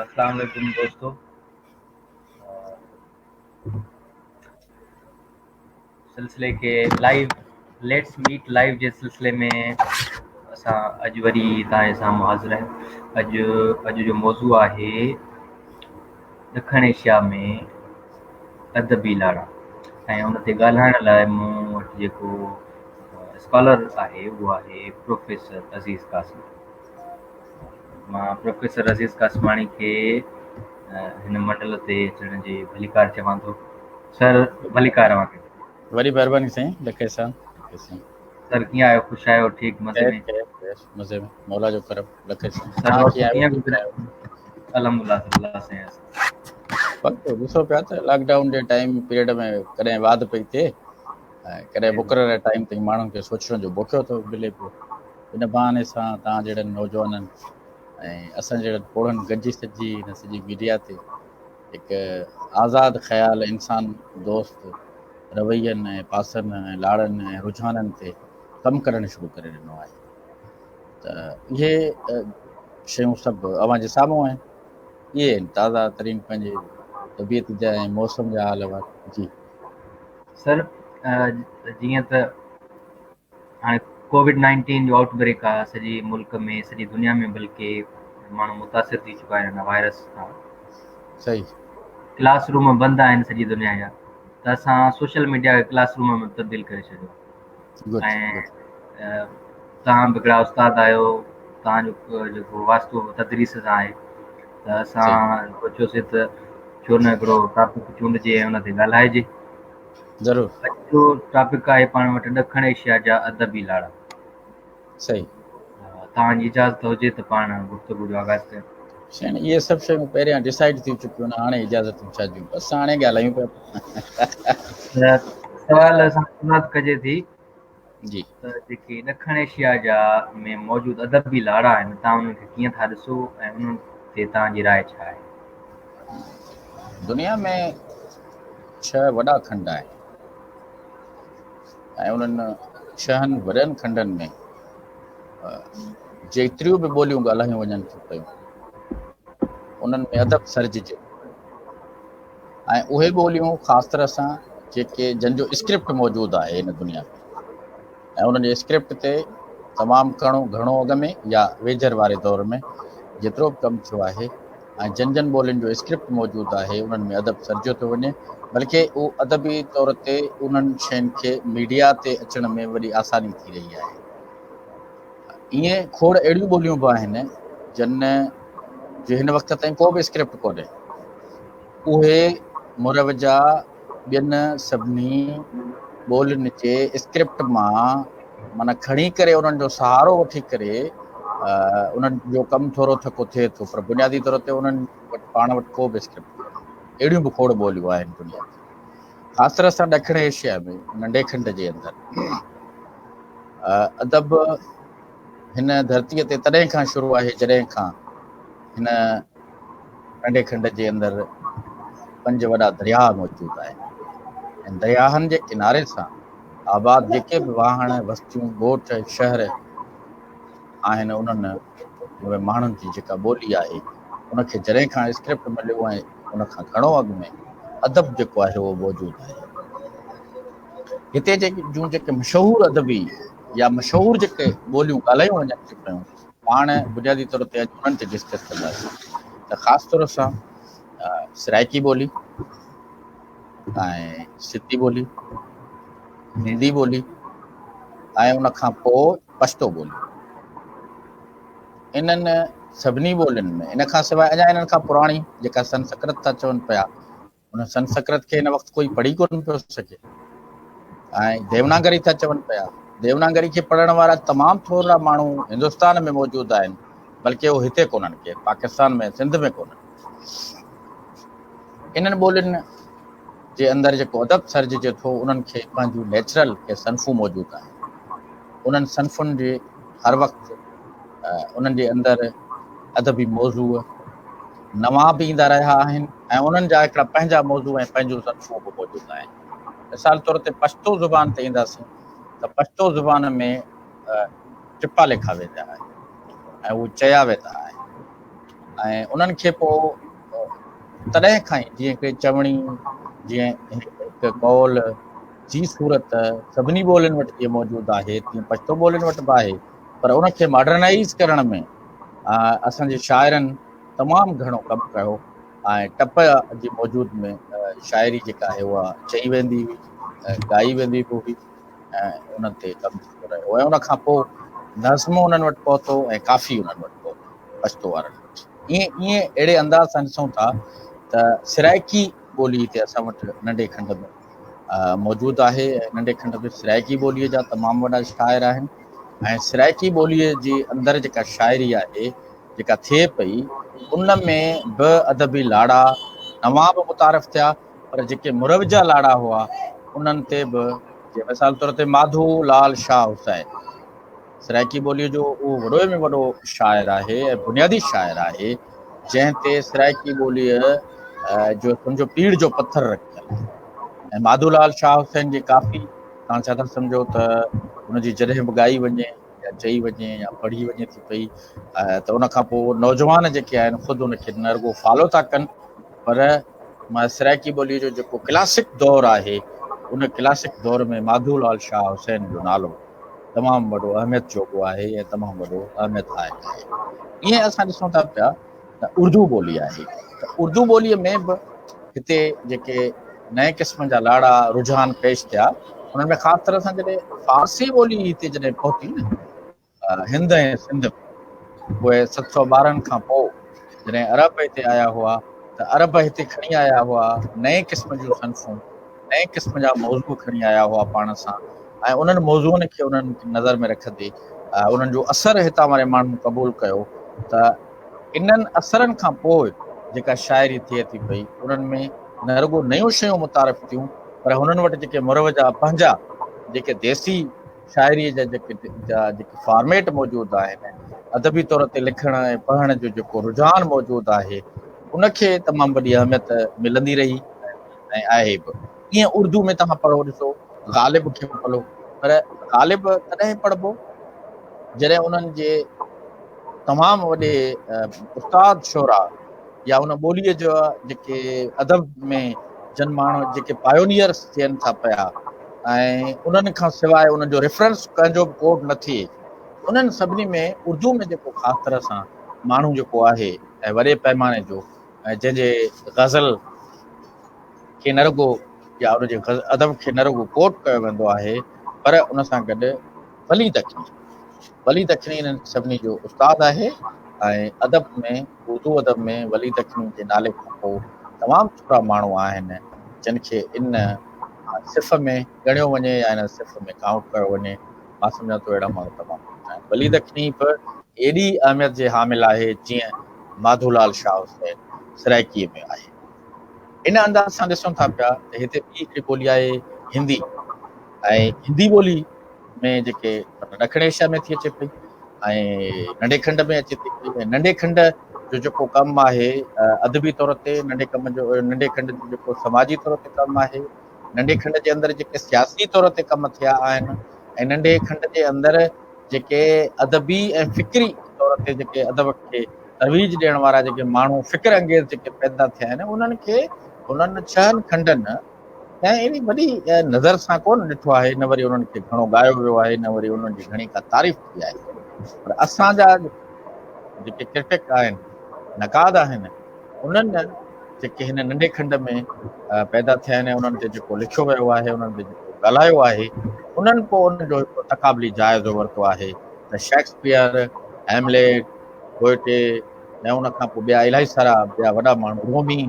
अस्सलाम वालेकुम दोस्तों। सिलसिले खे लाइव let's meet live जे सिलसिले में असां अॼु वरी तव्हांजे साम्हूं हाज़िर आहियूं। अॼु जो मौज़ू आहे ॾखण एशिया में अदबी लाड़ा ऐं उन ते ॻाल्हाइण लाइ मूं वटि जेको स्कॉलर आहे उहो आहे प्रोफेसर अज़ीज़ क़ासमी। मां प्रोफेसर अज़ीज़ क़ासमाणी खे हिन मंडल ते अचण जी भलीकार चवां थो। सर भलीकार अव्हांखे। वॾी महिरबानी साईं, लखे साहब। सर कीअं आहियो? ख़ुशि आहियो? ठीकु मज़े में? मज़े में, मौला जो करम, लखे साईं। सर कीअं गुज़रियो? अल्हम्दुलिल्लाह अल्लाह साईं। वक़्तु ॾिसो पिया त लॉकडाउन जे टाइम पीरियड में कॾहिं वाध पई थिए ऐं कॾहिं मुक़ररु टाइम ताईं माण्हुनि खे सोचण जो मौक़ो थो मिले पियो। इन बहाने सां तव्हां जहिड़नि नौजवाननि ऐं असां जहिड़नि पोड़नि गॾिजी सॾिजी हिन सॼी मीडिया ते हिकु आज़ाद ख़्याल इंसान दोस्त रवैयनि ऐं पासनि ऐं लाड़नि ऐं रुझाननि ते कमु करणु शुरू करे ॾिनो आहे। त इहे शयूं सभु अव्हांजे साम्हूं आहिनि। इहे आहिनि ताज़ा तरीन पंहिंजे तबियत जा ऐं मौसम जा हाल अहिवाल। जी सर, जीअं त हाणे कोविड-19 जो आउटब्रेक आहे सॼे मुल्क में, सॼी दुनिया में, बल्कि माण्हू मुतासिर थी चुका आहिनि हिन वायरस खां। सही। क्लास रूम बंदि आहिनि सॼी दुनिया जा, त असां सोशल मीडिया खे क्लास रूम में तब्दील करे छॾियो। ऐं तव्हां बि हिकिड़ा उस्ताद आहियो, तव्हांजो जेको वास्तो तदरीस सां आहे, त असां सोचियोसीं त छो न हिकिड़ो टॉपिक चूंडिजे ऐं उन ते ॻाल्हाइजे। ज़रूरु। अॼु जो टॉपिक आहे पाण वटि ॾखण एशिया जा अदबी लाड़ा। सही। तव्हांजी इजाज़त हुजे त पाण गुफ़्तगू जो आगाज़ कयूं। साईं, इहे सभु शयूं पहिरियां डिसाइड थी चुकियूं आहिनि, हाणे इजाज़त छा जूं, बसि हाणे ॻाल्हायूं पिया। सवाल सां शुरुआत कजे थी जी। त जेके ॾखण एशिया जा में मौजूदु अदबी लाड़ा आहिनि, तव्हां उन्हनि खे कीअं था ॾिसो ऐं उन्हनि ते तव्हांजी राय छा आहे? दुनिया में 6 वॾा खंड आहिनि ऐं उन्हनि 6 वॾनि खंडनि में जेतिरियूं बि ॿोलियूं ॻाल्हायूं वञनि थियूं पयूं, उन्हनि में अदब सरजिजे ऐं उहे ॿोलियूं ख़ासि तरह सां जेके जन जो स्क्रिप्ट मौजूदु आहे हिन दुनिया में ऐं उन्हनि जे स्क्रिप्ट ते तमामु घणो अॻु में या वेझर वारे दौर में जेतिरो बि कमु थियो आहे ऐं जन जन ॿोलियुनि जो स्क्रिप्ट मौजूदु आहे उन्हनि में अदब सरजियो थो वञे, बल्कि उहो अदबी तौर ते उन्हनि शयुनि खे मीडिया ते अचण में वॾी आसानी थी रही आहे। ईअं खोड़ अहिड़ियूं ॿोलियूं बि आहिनि जन जो हिन वक़्त ताईं को बि स्क्रिप्ट कोन्हे, उहे मुरवजा ॿियनि सभिनी ॿोलियुनि जे स्क्रिप्ट मां माना खणी करे उन्हनि जो सहारो वठी करे उन्हनि जो कमु थोरो थको थिए थो, पर बुनियादी तौर ते उन्हनि वटि पाण वटि को बि स्क्रिप्ट कोन्हे। अहिड़ियूं बि खोड़ ॿोलियूं आहिनि दुनिया में, ख़ासि तरह सां ॾखिण एशिया में नंढे खंड जे अंदरि अदब हिन धरतीअ ते तॾहिं खां शुरू आहे जॾहिं खां हिन नंढे खंड जे अंदरि 5 वॾा दरिया मौजूदु आहिनि ऐं दरियाहनि जे किनारे सां आबाद जेके बि वाहण, वस्तियूं, ॻोठ, शहर आहिनि, उन्हनि माण्हुनि जी जेका ॿोली आहे उनखे जॾहिं खां स्क्रिप्ट मिलियो ऐं उन खां घणो अॻु में अदब जेको आहे उहो मौजूदु आहे। हिते जूं जेके मशहूर अदबी या मशहूर जेके ॿोलियूं ॻाल्हायूं वञनि थियूं पियूं, पाण बुनियादी तौर ते अॼु उन्हनि ते डिस्कस कंदासीं। त ख़ासि तौर सां सिराइकी ॿोली ऐं सिंधी ॿोली, हिंदी ॿोली ऐं उन खां पोइ पश्तो ॿोली, इन्हनि सभिनी ॿोलियुनि में, इन खां सवाइ अञा इन्हनि खां पुराणी जेका संस्कृत था चवनि पिया, उन संस्कृत खे हिन वक़्तु कोई पढ़ी कोन पियो सघे ऐं देवनागरी था चवनि पिया, देवनागरी खे पढ़ण वारा तमामु थोरा माण्हू हिंदुस्तान में मौजूदु आहिनि, बल्कि उहो हिते कोन्हनि, के पाकिस्तान में, सिंध में कोन्हनि। इन्हनि ॿोलियुनि जे अंदरि जेको अदब सरजिजे थो, उन्हनि खे पंहिंजूं नेचुरल के सनफ़ूं मौजूदु आहिनि। उन्हनि सनफ़ुनि जे हर वक़्तु उन्हनि जे अंदरि अदबी मौज़ू, نوان به ايندا رهيا آهن ۽ انهن جا هڪڙا پنهنجا موضوع ۽ پنهنجون صنفون به موجود آهن. مثال طور تي پشتو زبان تي اينداسين ته پشتو زبان ۾ ٽپا لکيا ويندا آهن ۽ اهي چيا ويندا آهن ۽ انهن کي پوء تڏهن کان ئي جيئن هڪڙي چوڻي، جيئن هڪ قول جي صورت سڀني ٻولين وٽ جيئن موجود آهي تيئن پشتو ٻولين وٽ به آهي، پر ان کي ماڊرنائيز ڪرڻ ۾ اسان جي شاعرن تمام گهڻو ڪم ڪيو ۽ ٽپ جي موجود ۾ شاعري جيڪا آهي اها چئي ويندي هئي، ڳائي ويندي به هئي ۽ ان تي ڪم ٿيندو رهيو ۽ ان کان پوء نظم انهن وٽ پهتو ۽ ڪافي انهن وٽ پهتو پشتو وارن وٽ. ائين ائين اهڙي انداز سان ڏسون ٿا ته سرائڪي ٻولي هتي اسان وٽ ننڍي کنڊ ۾ موجود آهي ۽ ننڍي کنڊ ۾ سرائڪي ٻوليء جا تمام وڏا شاعر آهن ۽ سرائڪي ٻوليء جي اندر جيڪا شاعري آهي جيڪا ٿئي پئي ان ۾ به ادبي لاڙا نوان به متعارف ٿيا پر جيڪي مروجه لاڙا هئا انهن تي به جي مثال طور تي ماڌو لال شاهه حسين سرائڪي ٻوليء جو اهو وڏي ۾ وڏو شاعر آهي ۽ بنيادي شاعر آهي، جنهن تي سرائڪي ٻوليء جو سمجهو پيڙهه جو پٿر رکيل آهي ۽ ماڌو لال شاهه حسين جي ڪافي توهان ڇا ٿا سمجهو ته ان جي جڏهن به ڳائي وڃي يا چئي وڃي يا پڙهي وڃي ٿي پئي ته ان کان پوء نوجوان جيڪي آهن خود ان کي نه رڳو فالو ٿا ڪن پر سرائڪي ٻوليء جو جيڪو ڪلاسڪ دور آهي ان ڪلاسڪ دور ۾ ماڌو لال شاهه حسين جو نالو تمام وڏو اهميت جوڳو آهي ۽ تمام وڏو اهميت لائق آهي. ائين اسان ڏسون ٿا پيا ته اردو ٻولي آهي ته اردو ٻوليء ۾ به هتي جيڪي نئين قسم جا لاڙا رجحان پيش ٿيا انهن ۾ خاص طرح سان جڏهن فارسي ٻولي هتي جڏهن پهتي نه هند ۽ سنڌ ۾ پوء 712 کان پوء جڏهن عرب هتي آيا هئا ته عرب هتي کڻي آيا هئا نئين قسم جون صنفون، نئين قسم جا موضوع کڻي آيا هئا پاڻ سان ۽ انهن موضوعن کي انهن نظر ۾ رکندي انهن جو اثر هتان واري ماڻهن قبول ڪيو ته انهن اثرن کان پوء جيڪا شاعري ٿئي ٿي پئي انهن ۾ نه رڳو نيون شيون متعارف ٿيون پر هنن وٽ جيڪي مروجا پنهنجا جيڪي ديسي شاعريء جا جيڪي جا جيڪي فارميٽ موجود آهن، ادبي طور تي لکڻ ۽ پڙهڻ جو جيڪو رجحان موجود آهي، ان کي تمام وڏي اهميت ملندي رهي ۽ آهي به. ائين اردو ۾ توهان پڙهو ڏسو، غالب کي پڙهو، پر غالب تڏهن پڙهبو جڏهن انهن جي تمام وڏي استاد شعراء يا ان ٻوليء جا جيڪي ادب ۾ جن ماڻهو جيڪي پايونيئرس ٿين ٿا پيا ۽ انهن کان سواء انهن جو ريفرنس ڪنهن جو به ڪوٽ نه ٿئي، انهن سڀني ۾ اردو ۾ جيڪو خاص طرح سان ماڻهو جيڪو آهي ۽ وڏي پيماني جو ۽ جنهن جي غزل کي نه رڳو يا ان جي ادب کي نه رڳو ڪوٽ ڪيو ويندو آهي پر ان سان گڏ ولي دکني، ولي دکني انهن سڀني جو استاد آهي ۽ ادب ۾ اردو ادب ۾ ولي دکني جي نالي کان پوء تمام ٿورا ماڻهو آهن جن کي ان صف ۾ ڳڻيو وڃي يا ان صف ۾ ڪائونٽ ڪيو وڃي. مان سمجهان ٿو اهڙا ماڻهو تمام گهٽ آهن. ولي دکني به ايڏي اهميت جي حامل آهي جيئن ماڌو لال شاهه حسين سرائيڪيء ۾ آهي. ان انداز سان ڏسون ٿا پيا ته هتي ٻي هڪڙي ٻولي آهي هندي ۽ هندي ٻولي ۾ جيڪي ڏکڻ ايشيا ۾ ٿي اچي پئي ۽ ننڍي کنڊ ۾ اچي ٿي پئي ۽ ننڍي کنڊ جو جيڪو ڪم آهي ادبي طور تي ننڍي ڪم جو ننڍي کنڊ جو جيڪو سماجي طور تي ڪم آهي ننڍي کنڊ جي اندر جيڪي سياسي طور تي ڪم ٿيا آهن ۽ ننڍي کنڊ جي اندر جيڪي ادبي ۽ فڪري طور تي جيڪي ادب کي ترويج ڏيڻ وارا جيڪي ماڻهو فڪر انگيز جيڪي پيدا ٿيا آهن انهن کي انهن ڇهن کنڊن ڪنهن اهڙي وڏي نظر سان ڪونه ڏٺو آهي، نه وري انهن کي گهڻو ڳايو ويو آهي، نه وري انهن جي گهڻي ڪا تعريف ٿي آهي. پر اسان جا جيڪي ڪرٽڪ آهن، نقاد آهن، انهن جيڪي هن ننڍي کنڊ ۾ پيدا ٿيا آهن ۽ انهن تي جيڪو لکيو ويو آهي، انهن تي جيڪو ڳالهايو آهي، انهن پوء انهن جو هڪ تقابلي جائزو ورتو آهي ته شيڪسپيئر، هيمليٽ، گوئٽي ۽ ان کان پوء ٻيا الاهي سارا ٻيا وڏا ماڻهو رومي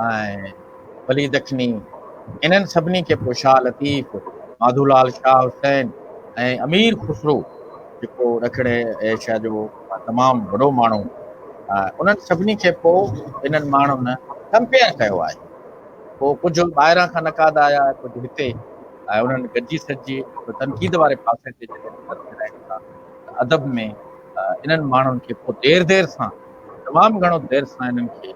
۽ ولي دکني، انهن سڀني کي پوء شاهه لطيف، ماڌو لال شاهه حسين ۽ امير خسرو جيڪو ڏکڻ ايشيا جو تمام وڏو ماڻهو، انهن سڀني کي پوء انهن ماڻهن ڪمپيئر ڪيو آهي. پوء ڪجهه ٻاهران کان نقاد آيا، ڪجهه هتي ۽ انهن گڏجي سڏجي تنقيد واري پاسي تي جڏهن نظر ڦيرائين ٿا ته ادب ۾ انهن ماڻهن کي پوء دير دير سان تمام گهڻو دير سان انهن کي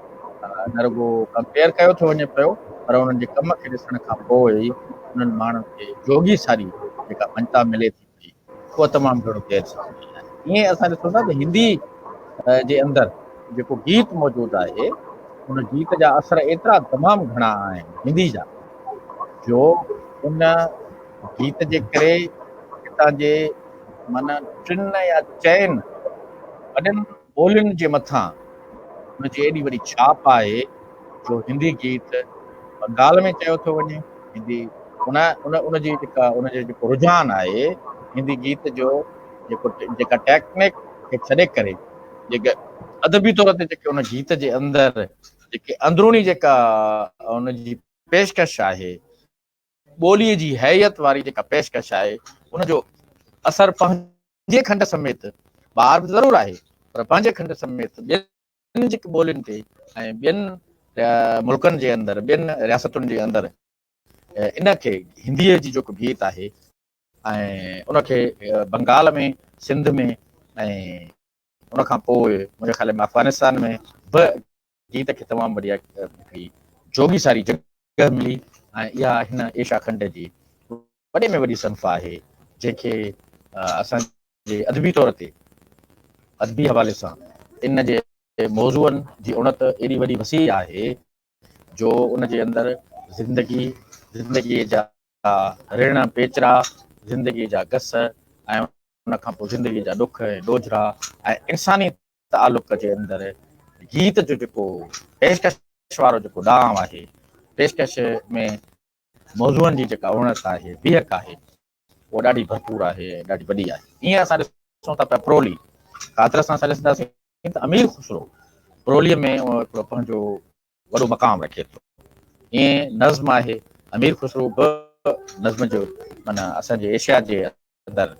نه رڳو ڪمپيئر ڪيو ٿو وڃي پيو پر انهن جي ڪم کي ڏسڻ کان پوء ئي انهن ماڻهن کي جوڳي ساري جيڪا مڃتا ملي ٿي پئي اها تمام گهڻو دير سان ملي آهي. ائين اسان ڏسون ٿا ته هندي جي اندر جيڪو گيت موجود آهي ان گيت جا اثر ايترا تمام گهڻا آهن هندي جا جو ان گيت جي ڪري هتان جي معنيٰ ٽن يا چئن وڏين ٻولين جي مٿان ان جي ايڏي وڏي ڇاپ آهي جو هندي گيت بنگال ۾ چيو ٿو وڃي هندي ان ان ان جي جيڪا ان جو جيڪو رجحان آهي هندي گيت جو جيڪو جيڪا ٽيڪنڪ کي ڇڏي ڪري جيڪا ادبي طور تي جيڪي ان گيت جي اندر جيڪي اندروني جيڪا ان جي پيشڪش آهي ٻوليء جي هيئت واري جيڪا پيشڪش آهي ان جو اثر پنهنجي کنڊ سميت ٻاهر به ضرور آهي پر پنهنجي کنڊ سميت ٻين جيڪي ٻولين تي ۽ ٻين ملڪن جي اندر ٻين رياستن جي اندر ان کي هنديء جي جيڪو گيت آهي ۽ ان کي بنگال ۾ سنڌ ۾ ۽ ان کان پوء منهنجي خيال ۾ افغانستان ۾ به گيت کي تمام وڏي هڪڙي جوڳي ساري جڳهه ملي ۽ اها هن ايشيا کنڊ جي وڏي ۾ وڏي صنف آهي جنهن کي اسان جي ادبي طور تي ادبي حوالي سان ان جي موضوعن جي اڻت ايڏي وڏي وسيع آهي جو ان جي اندر زندگي زندگي جا رڻ پيچرا زندگي جا گس ۽ ان کان پوء زندگي جا ڏک ۽ ڏوجھرا ۽ انساني تعلق جي اندر گيت جو جيڪو پيشڪش وارو جيڪو ڏانء آهي، پيشڪش ۾ موضوعن جي جيڪا اڻت آهي، بيهڪ آهي، اها ڏاڍي ڀرپور آهي ۽ ڏاڍي وڏي آهي. ائين اسان ڏسون ٿا پيا پرولي خاطر سان اسان ڏسنداسين ته امير خسرو پروليء ۾ هڪڙو پنهنجو وڏو مقام رکي ٿو. ائين نظم آهي، امير خسرو به نظم جو معنيٰ اسان جي ايشيا جي اندر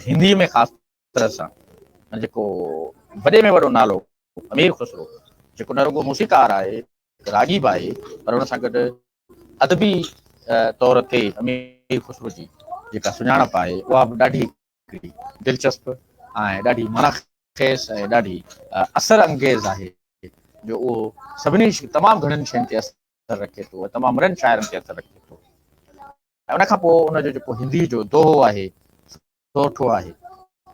هنديء ۾ خاص طرح سان جيڪو وڏي ۾ وڏو نالو امير خسرو جيڪو نه رڳو موسيقار آهي راڳي به آهي پر ان سان گڏ ادبي طور تي امير خسرو جي جيڪا سڃاڻپ آهي اها به ڏاڍي دلچسپ ۽ ڏاڍي معنيٰ خيز ۽ ڏاڍي اثر انگيز آهي جو اهو سڀني تمام گهڻن شين تي اثر رکي ٿو تمام وڏن شاعرن تي اثر رکي ٿو ۽ ان کان پوء ان جو جيڪو هندي جو دوهو آهي سورٺو آهي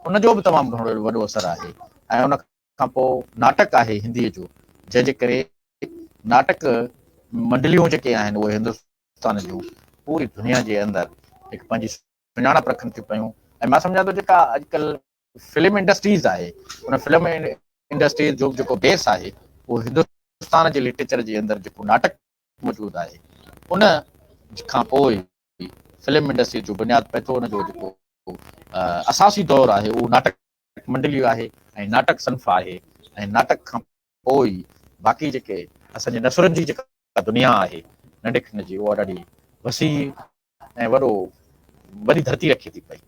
ان جو به تمام گهڻو وڏو اثر آهي ۽ ان کان پوء ناٽڪ آهي هنديء جو جنهن جي ڪري ناٽڪ منڊليون جيڪي آهن اهي هندستان جون پوري دنيا جي اندر هڪ پنهنجي سڃاڻپ رکن ٿيون پيون ۽ مان سمجهان ٿو جيڪا اڄڪلهه فلم انڊسٽريز آهي ان فلم انڊسٽريز جو جيڪو بيس آهي اهو هندستان جي لٽريچر جي اندر جيڪو ناٽڪ موجود آهي ان کان پوء فلم انڊسٽري جو بنياد پئي ٿو ان جو جيڪو اساسي دور آهي اهو ناٽڪ منڊلي آهي ۽ ناٽڪ صنف آهي ۽ ناٽڪ کان پوء ئي باقي جيڪي اسان جي نثرن جي جيڪا دنيا آهي ننڍي کنڊ جي اها ڏاڍي وسيع ۽ وڏو وڏي ڌرتي رکي ٿي پئي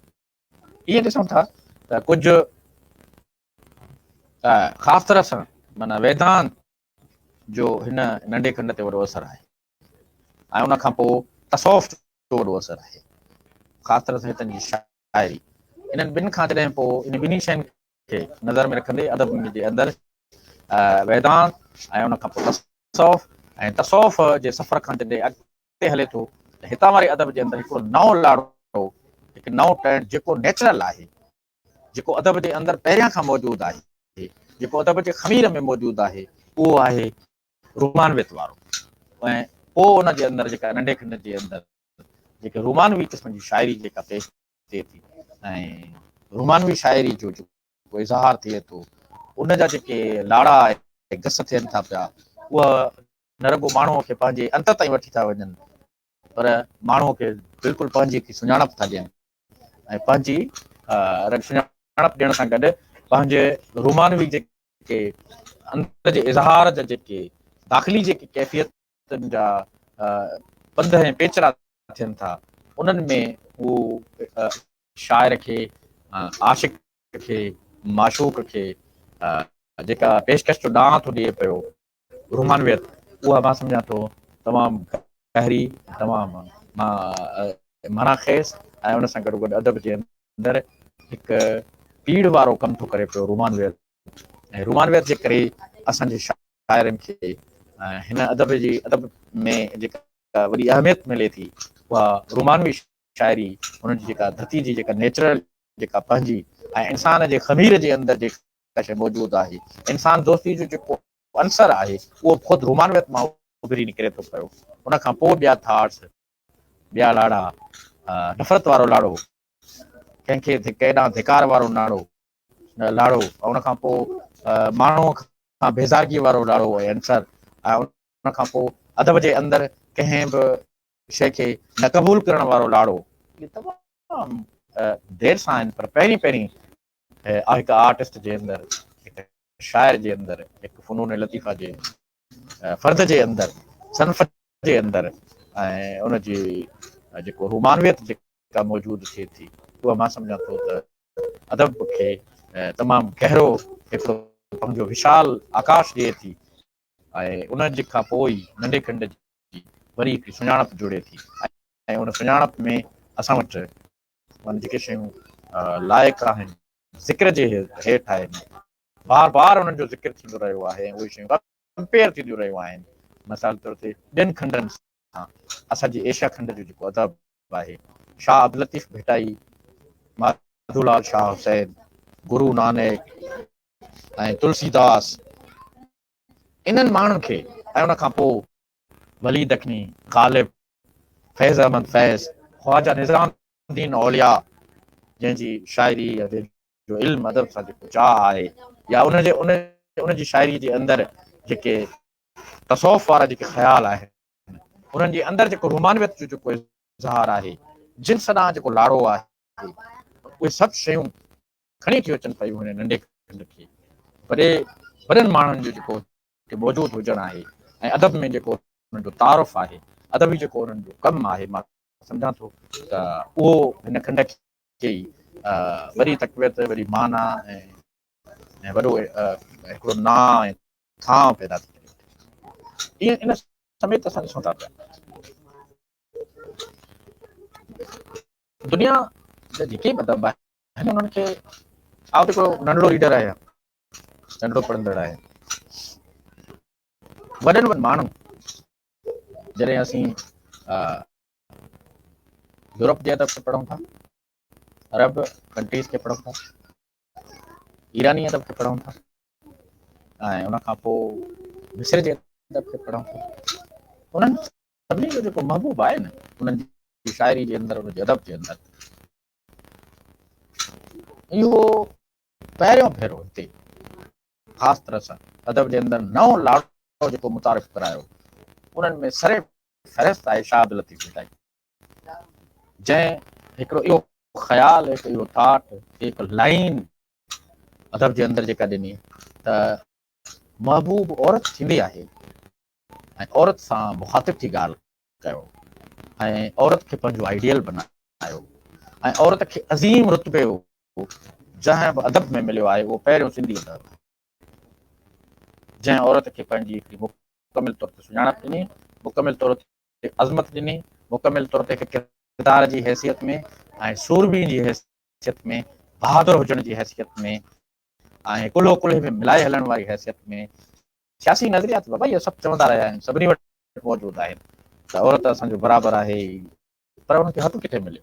ائين ڏسون ٿا ته ڪجهه خاص طرح سان معنيٰ ويدانت جو هن ننڍي کنڊ تي وڏو اثر آهي ۽ ان کان پوء تصوف جو وڏو اثر آهي خاص طرح سان هتن جي شاعري انهن ٻن کان جڏهن پوء ان ٻنهي شين کي نظر ۾ رکندي ادب جي اندر ويدانت ۽ ان کان پوء تصوف ۽ تصوف جي سفر کان جڏهن اڳتي هلي ٿو ته هتان واري ادب جي اندر هڪڙو نئون لاڙو هڪ نئون ٽرينڊ جيڪو نيچرل آهي جيڪو ادب جي اندر پهريان کان موجود آهي، جيڪو ادب جي خمير ۾ موجود آهي، اهو آهي رومانويت وارو ۽ پوء ان جي اندر جيڪا ننڍي کنڊ جي اندر جيڪي رومانوي قسم جي شاعري جيڪا پيش ٿئي ٿي ۽ رومانوي شاعري جو جيڪو اظهار ٿئي ٿو ان جا جيڪي لاڙا ۽ گس ٿين ٿا پيا اها نه رڳو ماڻهوء کي پنهنجي انت تائين وٺي ٿا وڃن پر ماڻهوء کي بلڪل پنهنجي هڪ سڃاڻپ ٿا ڏين ۽ پنهنجي سڃاڻپ ڏيڻ سان گڏ پنهنجي رومانوي جيڪي اندر جي اظهار جا جيڪي داخلي جيڪي ڪيفيتن جا پنڌ ۽ پيچرا ٿين ٿا انهن ۾ هو شاعر کي عاشق کي معشوق کي جيڪا پيشڪش جو ڏانء ٿو ڏئي پيو رومانويت اها مان سمجهان ٿو تمام گهري تمام معنيٰ خيز ۽ ان سان گڏوگڏ ادب جي اندر هڪ پيڙهه وارو ڪم ٿو ڪري پيو رومانويت ۽ رومانويت جي ڪري اسان جي شاعرن کي هن ادب جي ادب ۾ جيڪا وڏي اهميت ملي ٿي اها رومانوي شاعري، انهن جي جيڪا ڌرتي جي جيڪا نيچرل جيڪا پنهنجي ۽ انسان جي خمير جي اندر جيڪا شيء موجود آهي، انسان دوستي جو جيڪو عنصر آهي اهو خود رومانويت مان اڀري نڪري ٿو پيو. ان کان پوء ٻيا ٿاٽس، ٻيا لاڙا، نفرت وارو لاڙو، ڪنهن کي ڪنهن ڏانهن ڌڪار وارو ناڙو، لاڙو، ان کان پوء ماڻهوء کان بيزارگي وارو لاڙو ۽ عنصر، ۽ ان کان پوء ادب جي اندر ڪنهن به شيء کي نه قبول ڪرڻ وارو لاڙو، اهي تمام دير سان آهن، پر پهرين پهرين هڪ آرٽسٽ جي اندر، هڪ شاعر جي اندر، هڪ فنون لطيفه جي فرد جي اندر، صنف جي اندر ۽ ان جي جيڪو رومانويت جيڪا موجود ٿئي ٿي، اها مان سمجهان ٿو ته ادب کي تمام گهرو هڪڙو پنهنجو وشال آڪاش ڏئي ٿي ۽ ان جي کان پوء ئي ننڍي کنڊ جي وري هڪڙي سڃاڻپ جڙي ٿي ۽ ان سڃاڻپ ۾ اسان وٽ معنيٰ جيڪي شيون لائق آهن، ذڪر جي هيٺ آهن، بار بار انهن جو ذڪر ٿيندو رهيو آهي ۽ اهي شيون ڪمپيئر ٿينديون رهيون آهن. مثال طور تي ٻين کنڊن سان اسان جي ايشيا کنڊ جو جيڪو ادب آهي، شاهه عبداللطيف ڀٽائي، ماڌو لال شاهه حسين، گرو نانڪ ۽ تلسي داس، انهن ماڻهن کي ۽ ان کان پوء ولي دکني، غالب، فيض احمد فيض، خواجه نظام الدين اولياء جنهن جي شاعري يا جنهن جو علم ادب سان جيڪو چاهه آهي يا ان جي ان جي شاعري جي اندر جيڪي تصوف وارا جيڪي خيال آهن، انهن جي اندر جيڪو رومانويت جو جيڪو اظهار آهي، جنس ڏانهن جيڪو لاڙو آهي، اهي سڀ شيون کڻي ٿيون اچن پيون هن ننڍي کنڊ کي وڏي وڏن ماڻهن جو جيڪو هتي موجود هجڻ آهي ۽ ادب ۾ جيڪو انهن جو تعارف آهي، ادبي جيڪو انهن جو ڪم آهي، مان سمجهان ٿو ته اهو هن کنڊ کي ئي وڏي تقويت، وڏي معنيٰ ۽ وڏو هڪڙو نانء ۽ ٿانء پيدا ٿي ڪري وٺي. ايئن ان سميت اسان ڏسون ٿا پيا دنيا جا جيڪي به ادب آهن انهن کي، آئون ته هڪڙو ننڍڙو ريڊر آهيان، ننڍڙو پڙهندڙ آهيان. وڏن وڏن ماڻهن، جڏهن اسين يورپ جي ادب کي پڙهون ٿا، عرب ڪنٽريز کي پڙهون ٿا، ايراني ادب کي پڙهون ٿا ۽ ان کان پوء مصر جي ادب کي پڙهون ٿا، انهن سڀني جو جيڪو محبوب آهي نه، انهن جي شاعري جي اندر، ان جي ادب جي اندر، اهو پهريون ڀيرو هتي خاص طرح سان ادب جي اندر نئون لاڙو جيڪو متعارف ڪرايو، انهن ۾ سر فهرست آهي شاهه عبداللطيف ڀٽائي، جنهن هڪڙو اهو خيال، هڪ اهو ٿاٽ، هڪ لائين ادب جي اندر جيڪا ڏني ته محبوب عورت ٿيندي آهي ۽ عورت سان مخاطب ٿي ڳالهه ڪيو ۽ عورت کي پنهنجو آئيڊيل بنايو ۽ عورت کي عظيم رتبي جنهن به ادب ۾ مليو آهي اهو پهريون سنڌي ادب آهي، جنهن عورت کي پنهنجي هڪڙي مڪمل طور تي سڃاڻپ ڏني، مڪمل طور تي عظمت ڏني، مڪمل طور تي هڪ ڪردار جي حيثيت ۾ ۽ سورمي جي حيثيت ۾، بهادر هجڻ جي حيثيت ۾ ۽ ڪلهو ڪلهي ۾ ملائي هلڻ واري حيثيت ۾. سياسي نظريات بابا اهي سڀ چوندا رهيا آهن، سڀني وٽ موجود آهن ته عورت اسان جو برابر آهي، پر ان کي حق ڪٿي مليو؟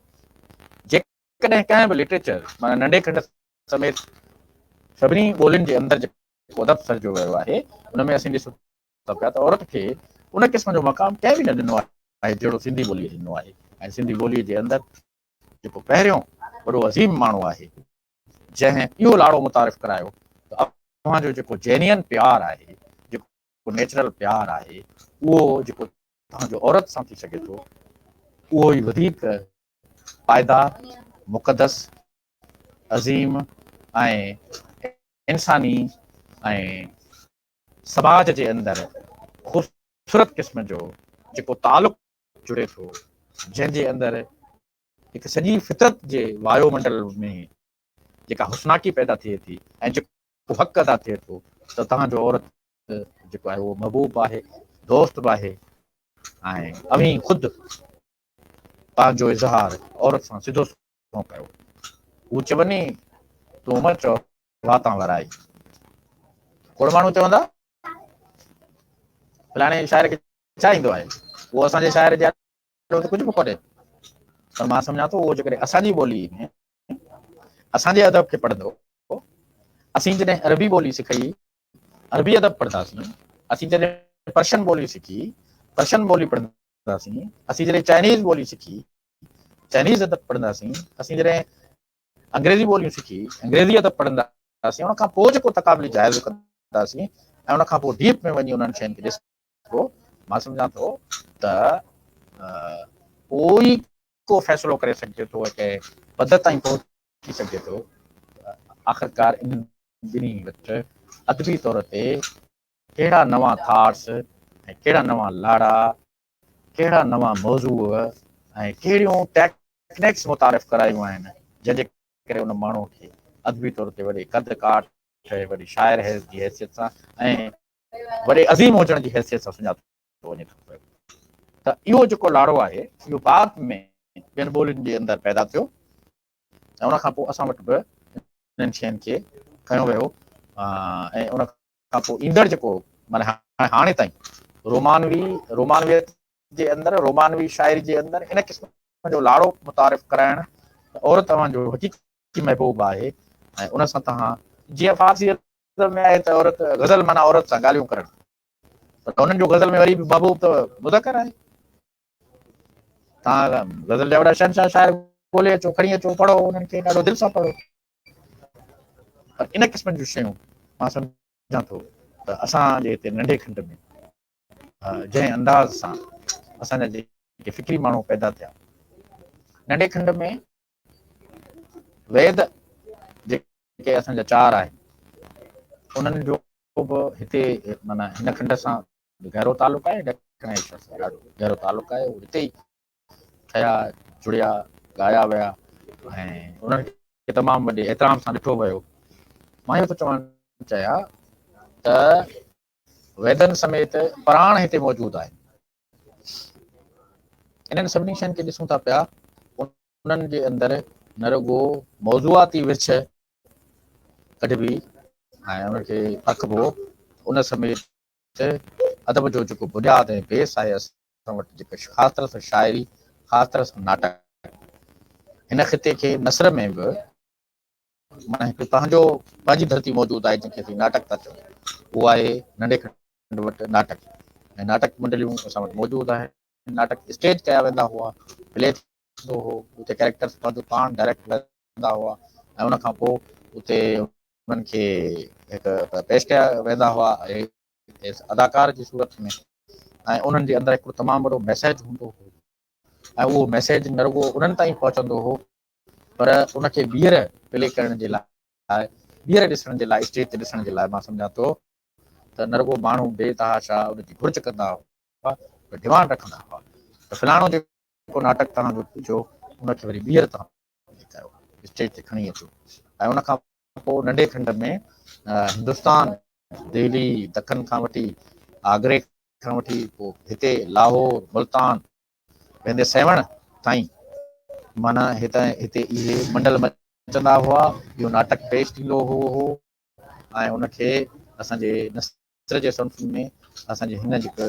جيڪڏهن ڪنهن به لٽريچر، معنيٰ ننڍي کنڊ سميت سڀني ٻولين جي اندر جيڪو ادب سرجيو ويو آهي، ان ۾ اسين ڏسون ٿا پيا ته عورت کي ان قسم جو مقام ڪنهن به نه ڏنو آهي جهڙو سنڌي ٻوليء ڏنو آهي. ۽ سنڌي ٻوليء جي اندر جيڪو پهريون وڏو عظيم ماڻهو آهي، جنهن اهو لاڙو متعارف ڪرايو ته اوهان جو جيڪو جينيئن پيار آهي، جيڪو نيچرل پيار آهي، اهو جيڪو توهان جو عورت سان ٿي سگهي ٿو، اهو ئي وڌيڪ پائيدار، مقدس، عظيم ۽ انساني ۽ سماج جي اندر خوبصورت قسم جو جيڪو تعلق جڙي ٿو، جنهن جي اندر هڪ سڄي فطرت جي وايو منڊل ۾ جيڪا حسناڪي پيدا ٿئي ٿي ۽ جيڪو حق ادا ٿئي ٿو ته توهان جو عورت جيڪو آهي اهو محبوب به آهي، دوست به آهي ۽ اوهين خود پنهنجو اظهار عورت سان سڌو سنئون ڪيو. هو چوني، تون مه چئو واتان ورائي. کوڙ ماڻهو چوندا. فلاڻي شاعر کي ڇا ايندو آهي؟ اهو اسان جي شاعر جي آڏو ته ڪجهه به ڪونهي. پر مان سمجهان ٿو اهو جيڪڏهن اسان جي ٻولي ۾ اسان جي ادب کي پڙهندو، اسين جڏهن عربي ٻولي سکي عربي ادب پڙهنداسين، اسين جڏهن پرشن ٻولي سکي پرشن ٻولي پڙهنداسين، اسين جڏهن چائنيز ٻولي سکي چائنيز ادب پڙهنداسين، اسين جڏهن انگريزي ٻوليون سکي انگريزي ادب پڙهنداسين، ان کان پوء جيڪو تقابلي جائزو ڪنداسين ۽ ان کان پوء ڊيپ ۾ وڃي انهن شين کي ڏسبو، مان سمجهان ٿو ته پوء ئي ڪو فيصلو ڪري سگهجي ٿو ۽ ڪنهن پد تائين پهچي سگهجي ٿو. آخرڪار انهن ٻنهي وٽ ادبي طور تي ڪهڙا نوان ٿاٽس ۽ ڪهڙا نوان لاڙا، ڪهڙا نوان موضوع ۽ ڪهڙيون ٽيڪنڪس متعارف ڪرايون آهن، جنهن جي ڪري ان ماڻهوء کي ادبي طور تي وڏي قد ڪاٺ ۽ وڏي شاعر جي حيثيت سان ۽ وڏي عظيم هجڻ جي حيثيت سان سڃاتو وڃي ٿو پيو. ته اهو جيڪو لاڙو آهي، اهو بعد ۾ ٻين ٻولين جي اندر پيدا ٿيو ۽ ان کان پوء اسان وٽ به انهن شين کي کنيو ويو ۽ ان کان پوء ايندڙ جيڪو معنيٰ هاڻي تائين رومانوي رومانويت جي اندر رومانوي شاعري جي اندر ان قسم جو لاڙو متعارف ڪرائڻ ته عورت اوهان جو حقيقي محبوب آهي ۽ ان سان توهان جيئن فارسي ادب ۾ آهي ته عورت غزل معنيٰ عورت سان ڳالهيون ڪرڻ، پر انهن جو غزل ۾ وري به محبوب ته مذڪر آهي. توهان غزل جا وڏا شهنشاهه شاعر ڳولي اچو، کڻي اچو، پڙهو انهن کي، ڏاڍو دل سان پڙهو. پر ان قسم جون شيون مان سمجهان ٿو ته اسان جي هتي ننڍي کنڊ ۾ جنهن انداز سان اسان جا جيڪي فڪري ماڻهو پيدا ٿيا، ننڍي کنڊ ۾ ويد جيڪي اسان جا چار آهن، انهن جو به هتي معنيٰ هن کنڊ سان گهرو تعلق آهي، ڏکڻ ايشيا سان ڏاڍو گهرو تعلق آهي. هتي ئي ٺهيا، جڙيا، ڳايا ويا ۽ انهن کي تمام وڏي احترام سان ڏٺو ويو. مان اهو ٿو چوڻ چاهيان ته ويدن سميت پراڻ هتي موجود آهن. انهن سڀني شين کي ڏسون ٿا پيا، انهن جي اندر نه رڳو موضوعاتي ورڇ ڪڍبي ۽ ان کي پرکبو، ان سميت ادب جو جيڪو بنياد ۽ بيس آهي اسان وٽ جيڪا خاص طرح سان شاعري، خاص طرح سان ناٽڪ، هن خطي کي نثر ۾ به معنيٰ هڪ پنهنجو پنهنجي ڌرتي موجود آهي، جنهن کي اسين ناٽڪ ٿا چئون، اهو آهي ننڍي کنڊ وٽ ناٽڪ ۽ ناٽڪ منڊليون اسان وٽ موجود آهن. ناٽڪ اسٽيج ڪيا ويندا هئا، پلي ٿيندو هو، اتي ڪيريڪٽرس پنهنجو پاڻ ڊائريڪٽ ويندا هئا ۽ ان کان پوء اتي انهن کي هڪ پيش ڪيا ويندا هئا اداڪار جي صورت ۾ ۽ انهن جي اندر هڪڙو تمام وڏو ميسيج هوندو هو ۽ اهو ميسيج نه رڳو انهن تائين پهچندو هو، پر ان کي ٻيهر پلي ڪرڻ جي لاء، ٻيهر ڏسڻ جي لاء، اسٽيج تي ڏسڻ جي لاء مان سمجهان ٿو ته نه رڳو ماڻهو بي تحاشا ان جي گهرج ڪندا هئا، پر ڊمانڊ رکندا هئا ته فلاڻو جيڪو ناٽڪ توهان جو ٿيو، ان کي وري ٻيهر توهان پلي ڪيو، اسٽيج تي کڻي اچو. ۽ ان کان پوء ننڍي کنڊ ۾ هندستان، دهلي، دکن کان وٺي آگري کان وٺي پوء هتي لاهور، ملتان ويندي سيوهڻ تائين، معنيٰ هتي اهي منڊل مچندا هئا، اهو ناٽڪ پيش ٿيندو هو ۽ ان کي اسان جي نثر جي صنفن ۾ اسان جي هن جيڪو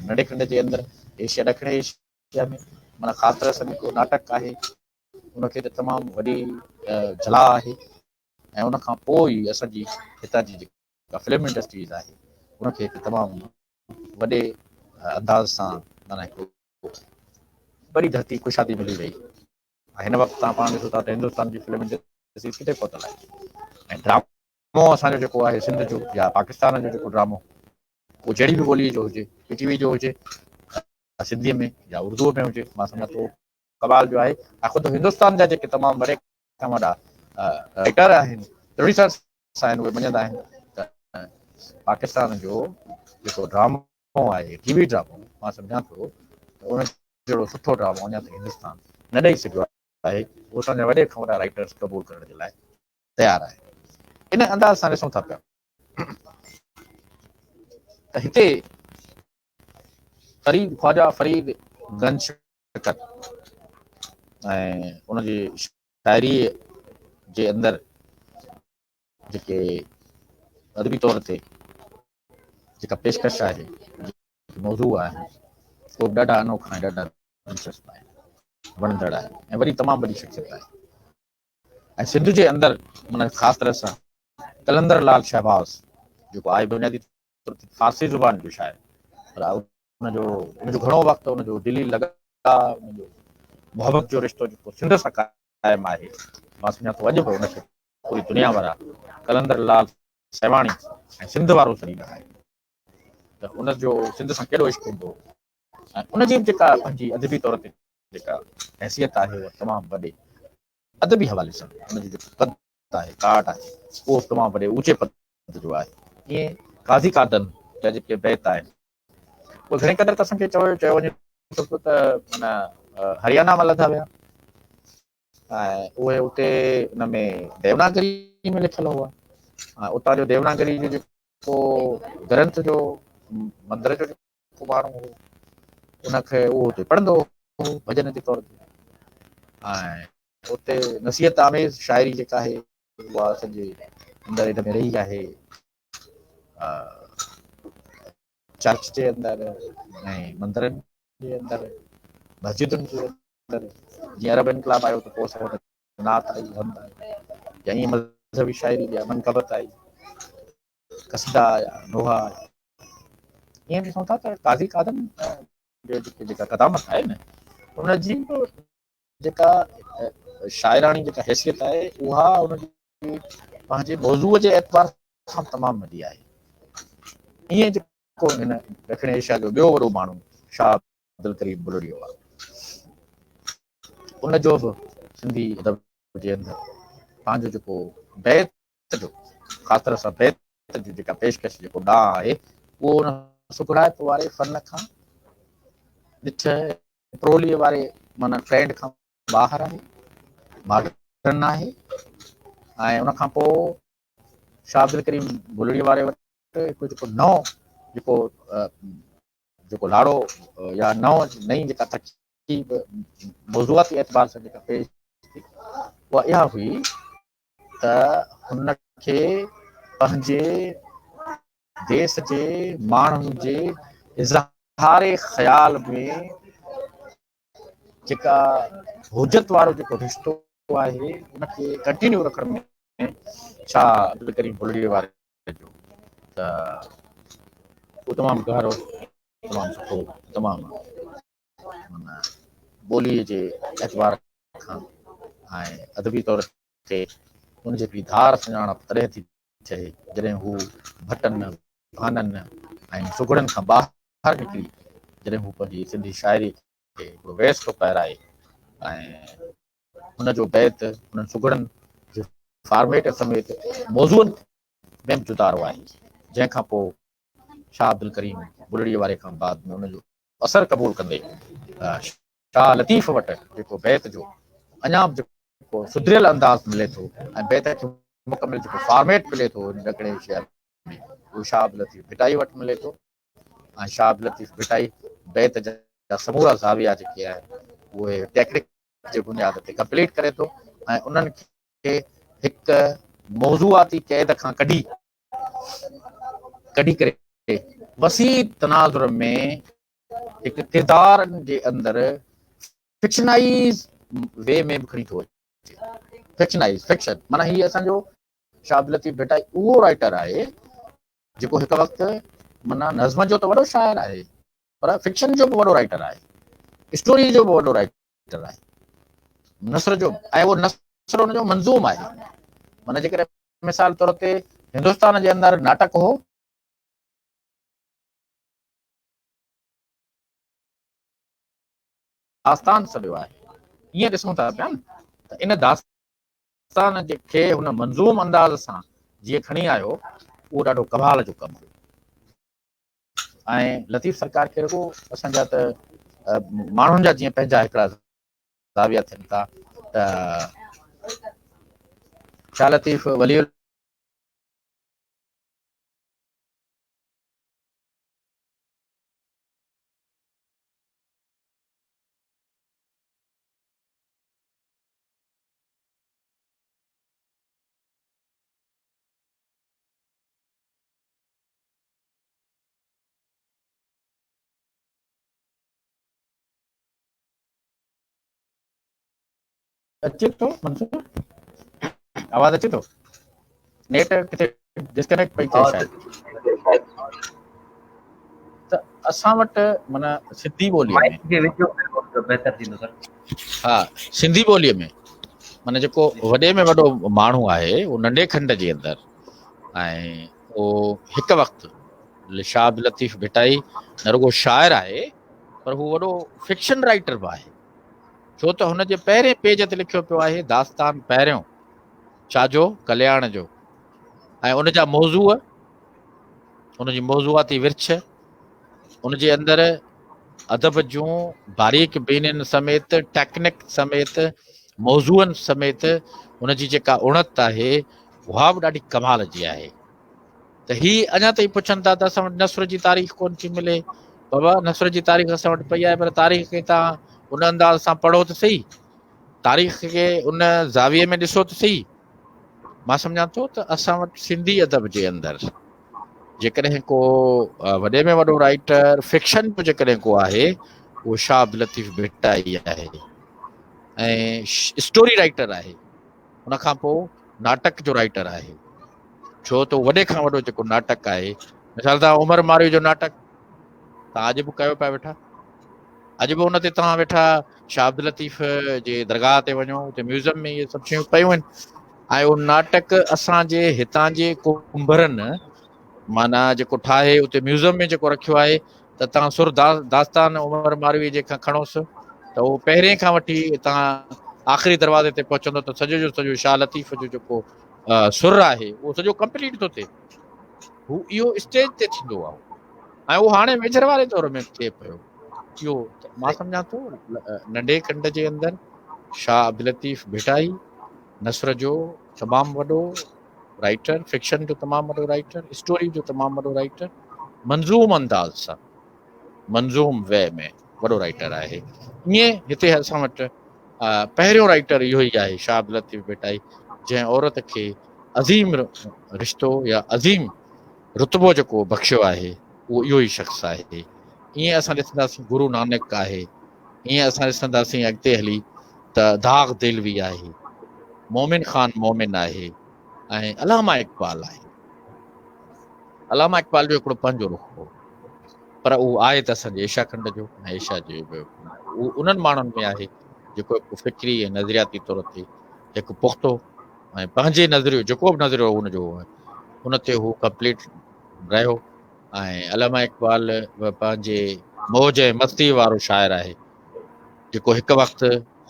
ننڍي کنڊ جي اندر ايشيا، ڏکڻ ايشيا ۾ معنيٰ خاص طرح سان جيڪو ناٽڪ آهي، ان کي ته تمام وڏي جلا آهي ۽ ان کان پوء ئي اسان جي هتان جي جيڪا فلم انڊسٽريز آهي، ان کي هڪ تمام وڏي انداز سان معنيٰ هڪ وڏي ڌرتي ڪشادي ملي وئي. هن وقت توهان پاڻ ڏسو ٿا ته هندستان جي فلم انڊسٽري ڪٿي پهتل آهي ۽ ڊرامو اسان جو جيڪو آهي سنڌ جو يا پاڪستان جو جيڪو ڊرامو، اهو جهڙي به ٻوليء جو هجي، پي ٽي وي جو هجي، سنڌيء ۾ يا اردوء ۾ هجي، مان سمجهان ٿو ڪمال جو آهي. ۽ خود هندستان جا جيڪي تمام وڏي کان وڏا رائٽر آهن، پروڊيوسرس آهن، اهي مڃندا آهن ته پاڪستان جو جيڪو ڊرامو آهي، ٽي وي ڊرامو، مان سمجهان ٿو ته ان جهڙو سٺو ڊرامو اڃا تائين هندستان نه ڏئي سگهيو آهي. اهو اسان جا وڏي کان وڏا رائٽرس قبول ڪرڻ جي لاء تيار آهن. ان انداز سان ڏسون ٿا پيا ته هتي فريد، خواجه فريد گنج شڪر ۽ ان جي شاعريء جي اندر جيڪي ادبي طور تي جيڪا پيشڪش آهي، جيڪي موضوع آهن، اهي به ڏاڍا انوکا ۽ ڏاڍا دلچسپ آهن، وڻندڙ آهن ۽ وري تمام وڏي شخصيت آهي ۽ سنڌ جي اندر معنيٰ خاص طرح سان قلندر لال شهباز جيڪو آهي بنيادي طور تي فارسي زبان جو شاعر، پر ان جو گهڻو وقت ان جو دلي لڳاء، ان جو محبت جو رشتو جيڪو سنڌ سان قائم آهي، مان سمجهان ٿو اڄ به ان کي پوري دنيا وارا قلندر لال سيوهاڻي ۽ سنڌ وارو سڏيندا آهن ته ان جو سنڌ سان ڪيڏو عشق هوندو هو ۽ ان جي به جيڪا پنهنجي ادبي طور تي جيڪا حيثيت آهي اها تمام وڏي ادبي حوالي سان ان جو جيڪو قد آهي، ڪاٽ آهي، اهو تمام وڏي اوچي پد جو آهي. ائين قاضي قادن جا جيڪي بيت آهن اهي گهڻي قدر ته اسان کي چيو وڃي ٿو ته معنيٰ هريانا مان لڌا ويا ۽ اهي اتي ان ۾ ديوناگري ۾ لکيل هئا ۽ اتان جو ديوناگري جو جيڪو گرنٿ جو مندر جو جيڪو ماڻهو هو ان کي اهو اتي پڙهندو هو ڀڄن جي طور تي ۽ اتي نصيحت آميز شاعري جيڪا آهي اها سڄي اندر ان ۾ رهي آهي چرچ جي اندر ۽ مندرن جي اندر، مسجدن جي اندر. جيئن عرب انقلاب آيو ته پوء اسان وٽ نعت آئي، حمد آئي، يا ائين مذهبي شاعري جا منقبت آئي، قصيدا آيا، نوحا آيا. ائين ڏسون ٿا ته قاضي قادن جو جيڪا قدامت آهي نه، ان جي به جيڪا شاعراڻي جيڪا حيثيت آهي اها ان جي پنهنجي موضوع جي اعتبار سان تمام وڏي آهي. ائين جيڪو هن ڏکڻ ايشيا جو ٻيو وڏو ماڻهو شاهه عبدالڪريم بلڙيو آهي، ان جو به سنڌي ادب جي اندر پنهنجو جيڪو بيت جو خاص طرح سان بيت جي جيڪا پيشڪش جيڪو ڏانء آهي اهو ان سگهڙائپ واري فن کان ڏٺ پروليء واري معنيٰ ٽرينڊ کان ٻاهر آهي، ماڊرن آهي ۽ ان کان پوء شاهه عبدالڪريم بلڙي واري وٽ هڪ جيڪو نئون جيڪو جيڪو لاڙو يا نئون نئين جيڪا ترڪيب موضوعاتي اعتبار سان جيڪا پيش ٿي اها اها هئي ته هن کي پنهنجي ديس جي ماڻهن جي اظهار خيال ۾ جيڪا حجت وارو جيڪو رشتو آهي ان کي ڪنٽينيو رکڻ ۾ شاهه عبدالڪريم بلڙي واري جو ته اهو تمام گهرو، تمام سٺو، تمام معنيٰ ٻوليء جي اعتبار کان ۽ ادبي طور تي ان جي هڪڙي ڌار سڃاڻپ تڏهن ٿي ٿئي جڏهن هو ڀٽن، ڀانن ۽ سگهڙن کان ٻاهر نڪري جڏهن هو پنهنجي سنڌي شاعريء کي هڪڙو ويس ٿو پهرائي ۽ هن جو بيت انهن سگهڙن جي فارميٽ سميت موضوعن ۾ به جدارو آهي، جنهن کان پوء شاهه عبدالڪريم بلڙيء واري کان بعد ۾ ان جو اثر قبول ڪندي شاهه لطيف وٽ جيڪو بيت جو اڃا به جيڪو سڌريل انداز ملي ٿو ۽ بيت کي مڪمل جيڪو فارميٽ ملي ٿو هن ڏکڻ ايشيا ۾ اهو شاهه عبداللطيف ڀٽائي وٽ ملي ٿو ۽ شاهه عبداللطيف ڀٽائي بيت جا سمورا زاويا جيڪي آهن اهي ٽيڪنڪ جي بنياد تي ڪمپليٽ ڪري ٿو ۽ انهن کي هڪ موضوعاتي قيد کان ڪڍي ڪري وسيع تناظر ۾ هڪ ڪردارن جي اندر فڪشنائيز وي ۾ به کڻي ٿو اچي. فڪشنائيز، فڪشن، معنيٰ هي اسان جو شاهه عبداللطيف ڀٽائي اهو رائٽر آهي جيڪو هڪ وقت معنيٰ نظم جو ته وڏو شاعر آهي پر فڪشن جو به وڏو رائٽر آهي، اسٽوري جو به وڏو رائٽر آهي، نثر جو، ۽ اهو نثر ان جو منظوم آهي. معنيٰ جيڪڏهن مثال طور تي هندستان جي اندر ناٽڪ هو، داستان سڏيو آهي. ائين ڏسون ٿا پيا نه ته ان داستان جي کي هن منظوم انداز سان جيئن کڻي آيو، اهو ڏاڍو ڪمال جو ڪم هو. ۽ لطيف سرڪار کي رڳو اسان جا ته ماڻهن جا جيئن پنهنجا هڪڙا زاويا ٿين ٿا ته شاهه لطيف ولي اچي ٿو منصور؟ آواز اچي ٿو؟ نيٽ ڪٿي ڊسڪنيڪٽ پئي ٿئي شايد. ته اسان وٽ معنيٰ سنڌي ٻوليء ۾ کي ويجهو ڪريو ته بهتر ٿيندو سر. ها سنڌي ٻوليء ۾ معنيٰ جيڪو وڏي ۾ وڏو ماڻهو آهي اهو ننڍي کنڊ جي اندر ۽ اهو هڪ وقت شاهه عبداللطيف ڀٽائي نه رڳو شاعر آهي پر هو وڏو فڪشن رائيٽر به آهي. ڇو ته هن جي پهرين پيج تي لکيو پيو آهي داستان پهريون ڇا جو ڪلياڻ جو ۽ ان جا موضوع ان جي موضوعاتي ورڇ ان جي اندر ادب جون باريڪ بينين سميت ٽيڪنڪ سميت موضوعن سميت ان جي جيڪا اڻت آهي اها به ڏاڍي ڪمال جي آهي ته هي اڃا تائين پڇن ٿا ته اسان وٽ نثر جي تاريخ ڪونه ٿي ملي. بابا نثر جي تاريخ اسان وٽ پئي آهي پر تاريخ کي توهان ان انداز سان پڙهو ته سهي، تاريخ کي ان زاويي ۾ ڏسو ته سهي. مان سمجهان ٿو ته اسان وٽ سنڌي ادب جي اندر جيڪڏهن ڪو وڏي ۾ وڏو رائيٽر فڪشن جو جيڪڏهن ڪو آهي اهو شاهه عبداللطيف ڀٽائي آهي ۽ اسٽوري رائيٽر آهي. ان کان پوء ناٽڪ جو رائيٽر آهي. ڇو ته وڏي کان وڏو جيڪو ناٽڪ آهي مثال تان عمر مارئي جو ناٽڪ تان اڄ به ڪيو پيا ويٺا اڄ به ان تي تان ويٺا شاهه عبداللطيف جي درگاهه تي وڃو اتي ميوزيم ۾ اهي سڀ شيون پيون آهن ۽ اهو ناٽڪ اسان جي هتان جي ڪنڀرن معنيٰ جيڪو ٺاهي اتي ميوزيم ۾ جيڪو رکيو آهي ته تان سر داستان عمر ماروي جي کان کڻوس ته اهو پهرين کان وٺي تان آخري دروازي تي پهچندو ته سڄو جو سڄو شاهه لطيف جو جيڪو سر آهي اهو سڄو ڪمپليٽ ٿو ٿئي. هو اهو اسٽيج تي ٿيندو آهي ۽ اهو هاڻي ويجهر واري دور ۾ ٿئي پيو. اهو مان سمجهان ٿو ننڍي کنڊ جي اندر شاهه عبداللطيف ڀٽائي نثر جو تمام وڏو رائيٽر، فڪشن جو تمام وڏو رائيٽر، اسٽوري جو تمام وڏو رائيٽر، منظوم انداز سان منظوم وي ۾ وڏو رائيٽر آهي. ائين هتي اسان وٽ پهريون رائيٽر اهو ئي آهي شاهه عبداللطيف ڀٽائي جنهن عورت کي عظيم رشتو يا عظيم رتبو جيڪو بخشيو آهي اهو اهو ئي شخص آهي. ائين اسان ڏسنداسين گرو نانڪ آهي، ائين اسان ڏسنداسين اڳتي هلي ته داغ دهلوي آهي، مومن خان مومن آهي ۽ علامه اقبال آهي. علامه اقبال جو هڪڙو پنهنجو رخ هو پر اهو آهي ته اسان جي ايشيا کنڊ جو ۽ ايشيا جي اهو انهن ماڻهن ۾ آهي جيڪو هڪ فڪري ۽ نظرياتي طور تي هڪ پختو ۽ پنهنجي نظريو جيڪو به نظريو ان جو ان تي هو ڪمپليٽ رهيو ۽ علامه اقبال پنهنجي موج ۽ مستي وارو شاعر آهي جيڪو هڪ وقت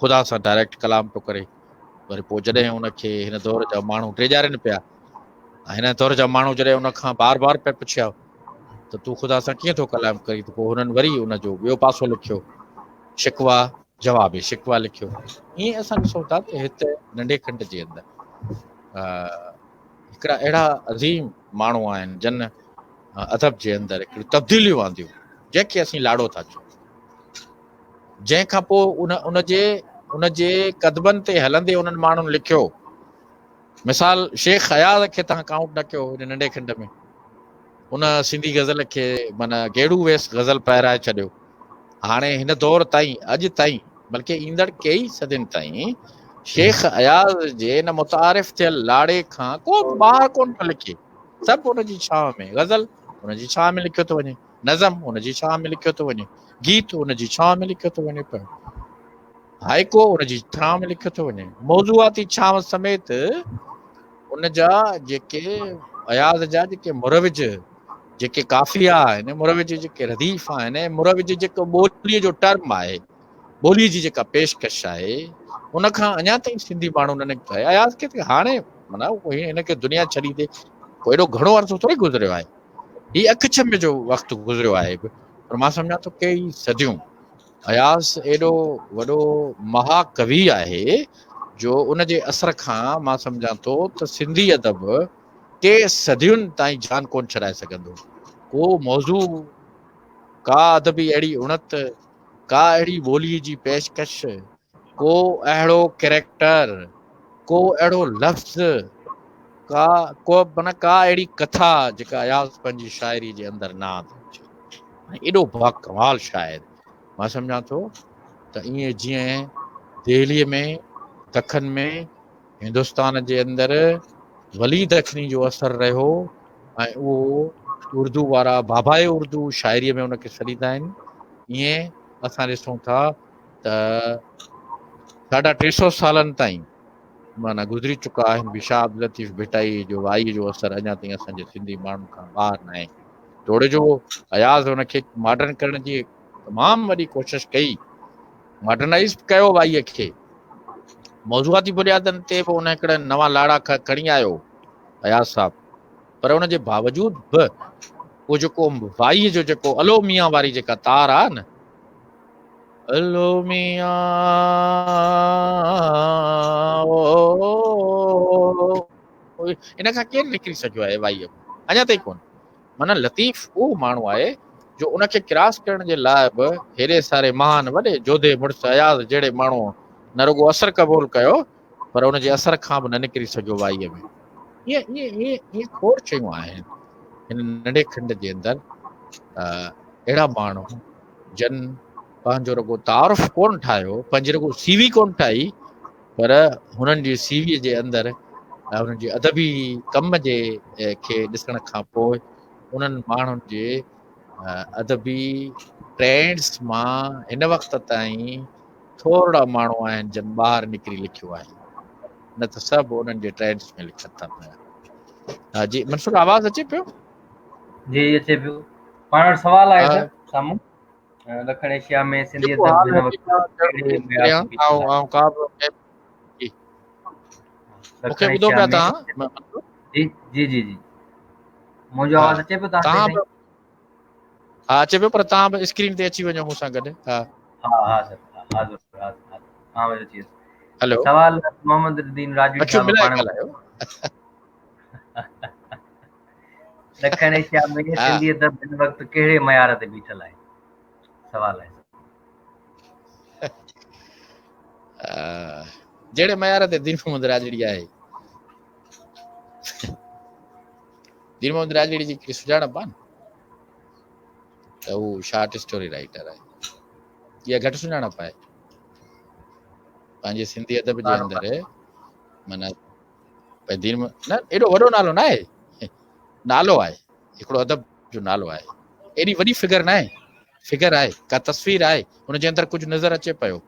خدا سان ڊائريڪٽ ڪلام پيو ڪري وري پوء جڏهن ان کي هن دور جا ماڻهو ڊيڄارين پيا ۽ هن دور جا ماڻهو جڏهن ان کان بار بار پيا پڇيا ته تون خدا سان ڪيئن ٿو ڪلام ڪرين ته پوء هنن وري ان جو ٻيو پاسو لکيو شڪوا جواب شڪوا لکيو. ائين اسان ڏسون ٿا ته هت ننڍي کنڊ جي اندر هڪڙا اهڙا عظيم ماڻهو آهن جن ادب جي اندر هڪڙيون تبديليون آنديون جنهن کي اسين لاڙو ٿا چئون جنهن کان پوء ان ان جي ان جي قدمن تي هلندي انهن ماڻهن لکيو مثال شيخ اياز کي تهان ڪائونٽ نه ڪيو هن ننڍي کنڊ ۾ ان سنڌي غزل کي معنيٰ گيڙو ويس غزل پهرائي ڇڏيو هاڻي هن دور تائين اڄ تائين بلڪه ايندڙ ڪيئي صدين تائين شيخ اياز جي ان متعارف ٿيل لاڙي کان ڪو به ٻاهر ڪونه ٿو لکي سڀ ان جي ڇانو ۾ غزل ان جي ڇانو ۾ لکيو ٿو وڃي نظم ان جي ڇانو ۾ لکيو ٿو وڃي گيت ان جي ڇانو ۾ لکيو ٿو وڃي پيو هائيڪو ان جي ڇانو ۾ لکيو ٿو وڃي. موضوعاتي ڇانو سميت ان جا جيڪي اياز جا جيڪي مروج جيڪي قافيا آهن، مروج جيڪي رديف آهن ۽ مروج جيڪو ٻوليء جو ٽرم آهي، ٻوليء جي جيڪا پيشڪش آهي، ان کان اڃا تائين سنڌي ماڻهو نه نڪتو آهي. اياز کي ته هاڻي معنيٰ هن کي دنيا ڇڏيندي ڪو ايڏو گهڻو عرصو ٿوري گذريو آهي. هي اک ڇنڀ جو وقت گذريو آهي پر مان سمجهان ٿو ڪيئي صديون اياز ايڏو وڏو مها ڪوي آهي جو ان جي اثر کان مان سمجهان ٿو ته سنڌي ادب ڪي صدين تائين جان ڪونه ڇڏائي سگهندو. ڪو موضوع، ڪا ادبي اهڙي اڻت، ڪا اهڙي ٻوليء جي پيشڪش، ڪو اهڙو ڪريڪٽر، ڪو اهڙو لفظ، ڪا ڪو معنيٰ ڪا اهڙي ڪٿا جيڪا اياز پنهنجي شاعري جي اندر نه آندي هجي. ۽ ايڏو باڪمال شاعر مان سمجهان ٿو ته ائين جيئن دهليء ۾ دکن ۾ هندستان جي اندر ولي دکني جو اثر رهيو ۽ اهو اردو وارا بابائي اردو شاعريء ۾ ان کي سڏيندا آهن. ائين اسان ڏسون ٿا ته 350 سالن تائين معنيٰ گذري چڪا آهن به شاهه عبداللطيف ڀٽائي جو وائيء جو اثر اڃا تائين اسان جي سنڌي ماڻهن کان ٻاهر ناهي. توڙي جو اياز ان کي ماڊرن ڪرڻ جي تمام وڏي ڪوشش ڪئي، ماڊرنائيز ڪيو وائيء کي، موضوعاتي بنيادن تي به ان هڪڙا نوان لاڙا کڻي آيو اياز صاحب، پر ان جي باوجود به اهو جيڪو وائيء جو جيڪو الو ميان واري جيڪا تار آ نه، الو ميان ان کان ڪير نڪري سگهيو آهي وائيء مان؟ اڃا تائين ڪونه. معنيٰ لطيف اهو ماڻهو آهي جو ان کي ڪراس ڪرڻ جي لاء به هيڏي ساري مهان وڏي جوڌي مڙس اياز جهڙي ماڻهوء نه رڳو اثر قبول ڪيو پر ان جي اثر کان به نه نڪري سگهيو وائيء ۾. ائين ائين ائين ائين کوڙ شيون آهن هن ننڍي کنڊ جي اندر اهڙا ماڻهو جن پنهنجو رڳو تعارف ڪونه ٺاهيو، پنهنجي رڳو سي وي ڪونه ٺاهي پر هنن جي سي وي جي اندر ۽ هنن جي ادبي ڪم جي کي ڏسڻ کان پوء انهن ماڻهن جي ادبي ٽرينڊس مان هن وقت تائين ٿورڙا ماڻهو آهن جن ٻاهر نڪري لکيو آهي، نه ته سڀ انهن جي ٽرينڊس ۾ لکن ٿا پيا. ها جي منصور آواز اچي پيو؟ جي اچي پيو. پاڻ وٽ سوال آهي سر سامهون ڏکڻ ايشيا ۾ سنڌي ادب هن وقت ڪهڙي معيار تي بيٺل آهي؟ مونکي ٻڌو پيا توهان؟ جي جي جي جي منهنجو آواز اچي پيو توهان تائين؟ ها اچي پيو پر توهان به اسڪرين تي اچي وڃو مون سان گڏ. ها ها ها سر حاضر حاضر ها مان اچي ويس. هلو سوال محمد الدين راڄڙي صاحب پاڻ ڏکڻ ايشيا ۾ سنڌي ادب هن وقت ڪهڙي معيار تي بيٺل آهي؟ سوال آهي. جهڙي معيار تي دين محمد راڄڙي آهي. دين محمد راڄڙي جي هڪڙي سڃاڻپ آهي نه ته هو شارٽ اسٽوري رائيٽر آهي. اها گهٽ سڃاڻپ آهي پنهنجي سنڌي ادب جي اندر. معنيٰ دين نه ايڏو وڏو نالو نه آهي، نالو آهي هڪڙو، ادب جو نالو آهي، ايڏي وڏي فگر نه آهي، فگر آهي، ڪا تصوير آهي، ان جي اندر ڪجهه نظر اچي پيو.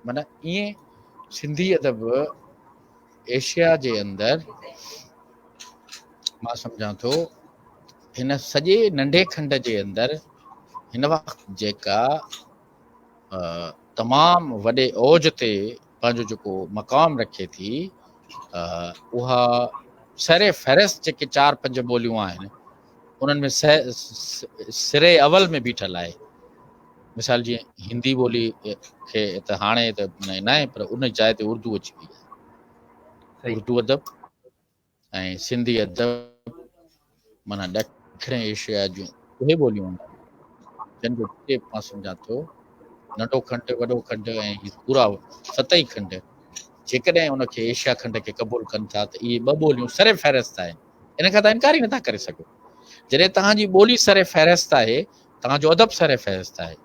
معنيٰ ائين سنڌي ادب ايشيا جي اندر مان سمجهان ٿو هن سڄي ننڍي کنڊ جي اندر هن وقت جيڪا تمام وڏي اوج تي پنهنجو جيڪو مقام رکي ٿي، اها سر فهرست جيڪي چار پنج ٻوليون آهن انهن ۾ سري اول ۾ بيٺل آهي. مثال جيئن هندي ٻولي کي ته هاڻي ته نه آهي پر ان جاء تي اردو اچي وئي آهي. اردو ادب ۽ سنڌي ادب معنيٰ ڏکڻ ايشيا جون اهي ٻوليون آهن جن جو مان سمجهان ٿو ننڍو کنڊ، وڏو کنڊ ۽ هي پورا ست ئي کنڊ جيڪڏهن ان کي ايشيا کنڊ کي قبول ڪن ٿا ته اهي ٻه ٻوليون سر فهرست آهن. ان کان توهان انڪار ئي نٿا ڪري سگهو. جڏهن توهان جي ٻولي سر فهرست آهي، توهان جو ادب سر فهرست آهي،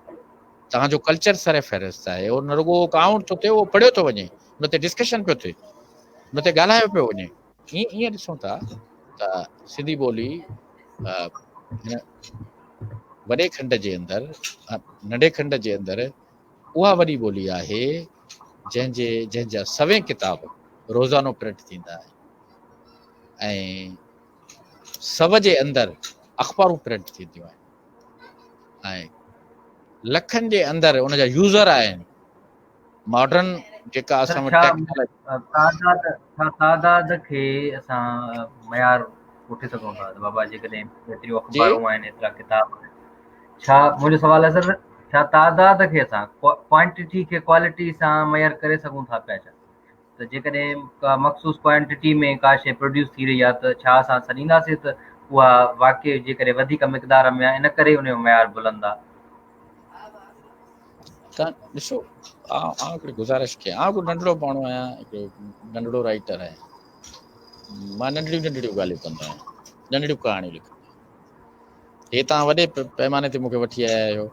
توهان جو ڪلچر سر فهرست آهي، اهو نه رڳو ڪائونٽ ٿو ٿئي، اهو پڙهيو ٿو وڃي، ان تي ڊسڪشن پيو ٿئي، ان تي ڳالهايو پيو وڃي. ائين ڏسون ٿا ته سنڌي ٻولي وڏي کنڊ جي اندر، ننڍي کنڊ جي اندر اها وڏي ٻولي آهي جنهن جي جنهن جا سوين ڪتاب روزانو پرنٽ ٿيندا آهن ۽ سو جي اندر اخبارون پرنٽ ٿينديون آهن ۽ لکن جي اندر ان جا يوزر آهن. ماڊرن جيڪا اسان وٽ ٽيڪنالاجي تعداد، ڇا تعداد کي اسان معيار ڪوٺي سگهون ٿا ته بابا جيڪڏهن ايتريون اخبارون آهن، ايترا ڪتاب آهن؟ ڇا منهنجو سوال آهي سر، ڇا تعداد کي اسان ڪوانٽيٽي کي ڪوالٽي سان معيار ڪري سگهون ٿا پيا؟ ڇا ته جيڪڏهن ڪا مخصوص ڪوانٽيٽي ۾ ڪا شيء پروڊيوس ٿي رهي آهي ته ڇا اسان سڏينداسين ته اها واقعي جيڪڏهن وڌيڪ مقدار ۾ آهي ان ڪري ان جو معيار بلند آهي؟ تان ڏسو، آئون هڪڙي گذارش ڪيان. آئون هڪڙو ننڍڙو ماڻهو آهيان، هڪڙو ننڍڙو رائيٽر آهيان. مان ننڍڙيون ننڍڙيون ڳالهيون ڪندو آهيان، ننڍڙيون ڪهاڻيون لکندو آهيان. هي توهان وڏي پيماني تي مونکي وٺي آيا آهيو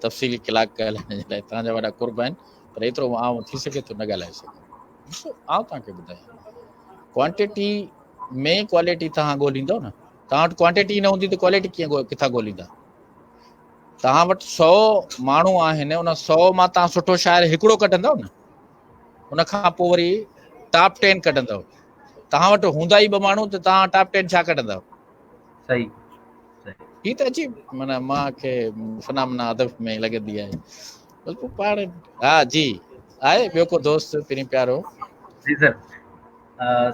تفصيلي ڪلاڪ ڳالهائڻ جي لاء، توهان جا وڏا قرب آهن، پر ايترو آئون ٿي سگهي ٿو نه ڳالهائي سگهان. ڏسو آئون توهان کي ٻڌايان ڪوانٽيٽي ۾ ڪوالٽي توهان ڳوليندو نه، توهان وٽ ڪوانٽيٽي نه هوندي ته ڪوالٽي ڪيئن ڪٿان ڳوليندا؟ توهان وٽ 100 ماڻهو آهن، ان 100 مان توهان سٺو شاعر هڪڙو ڪڍندو نه، ان کان پوء وري ٽاپ 10 ڪڍندو. توهان وٽ هوندا ئي 2 ماڻهو ته توهان ٽاپ 10 ڇا ڪڍندو؟ صحيح. هي ته عجيب معنيٰ مان کي فنامنا ادب ۾ لڳندي آهي. بس پوء پاڻ ها جي آهي ٻيو ڪو دوست پرين پيارو؟ جي سر،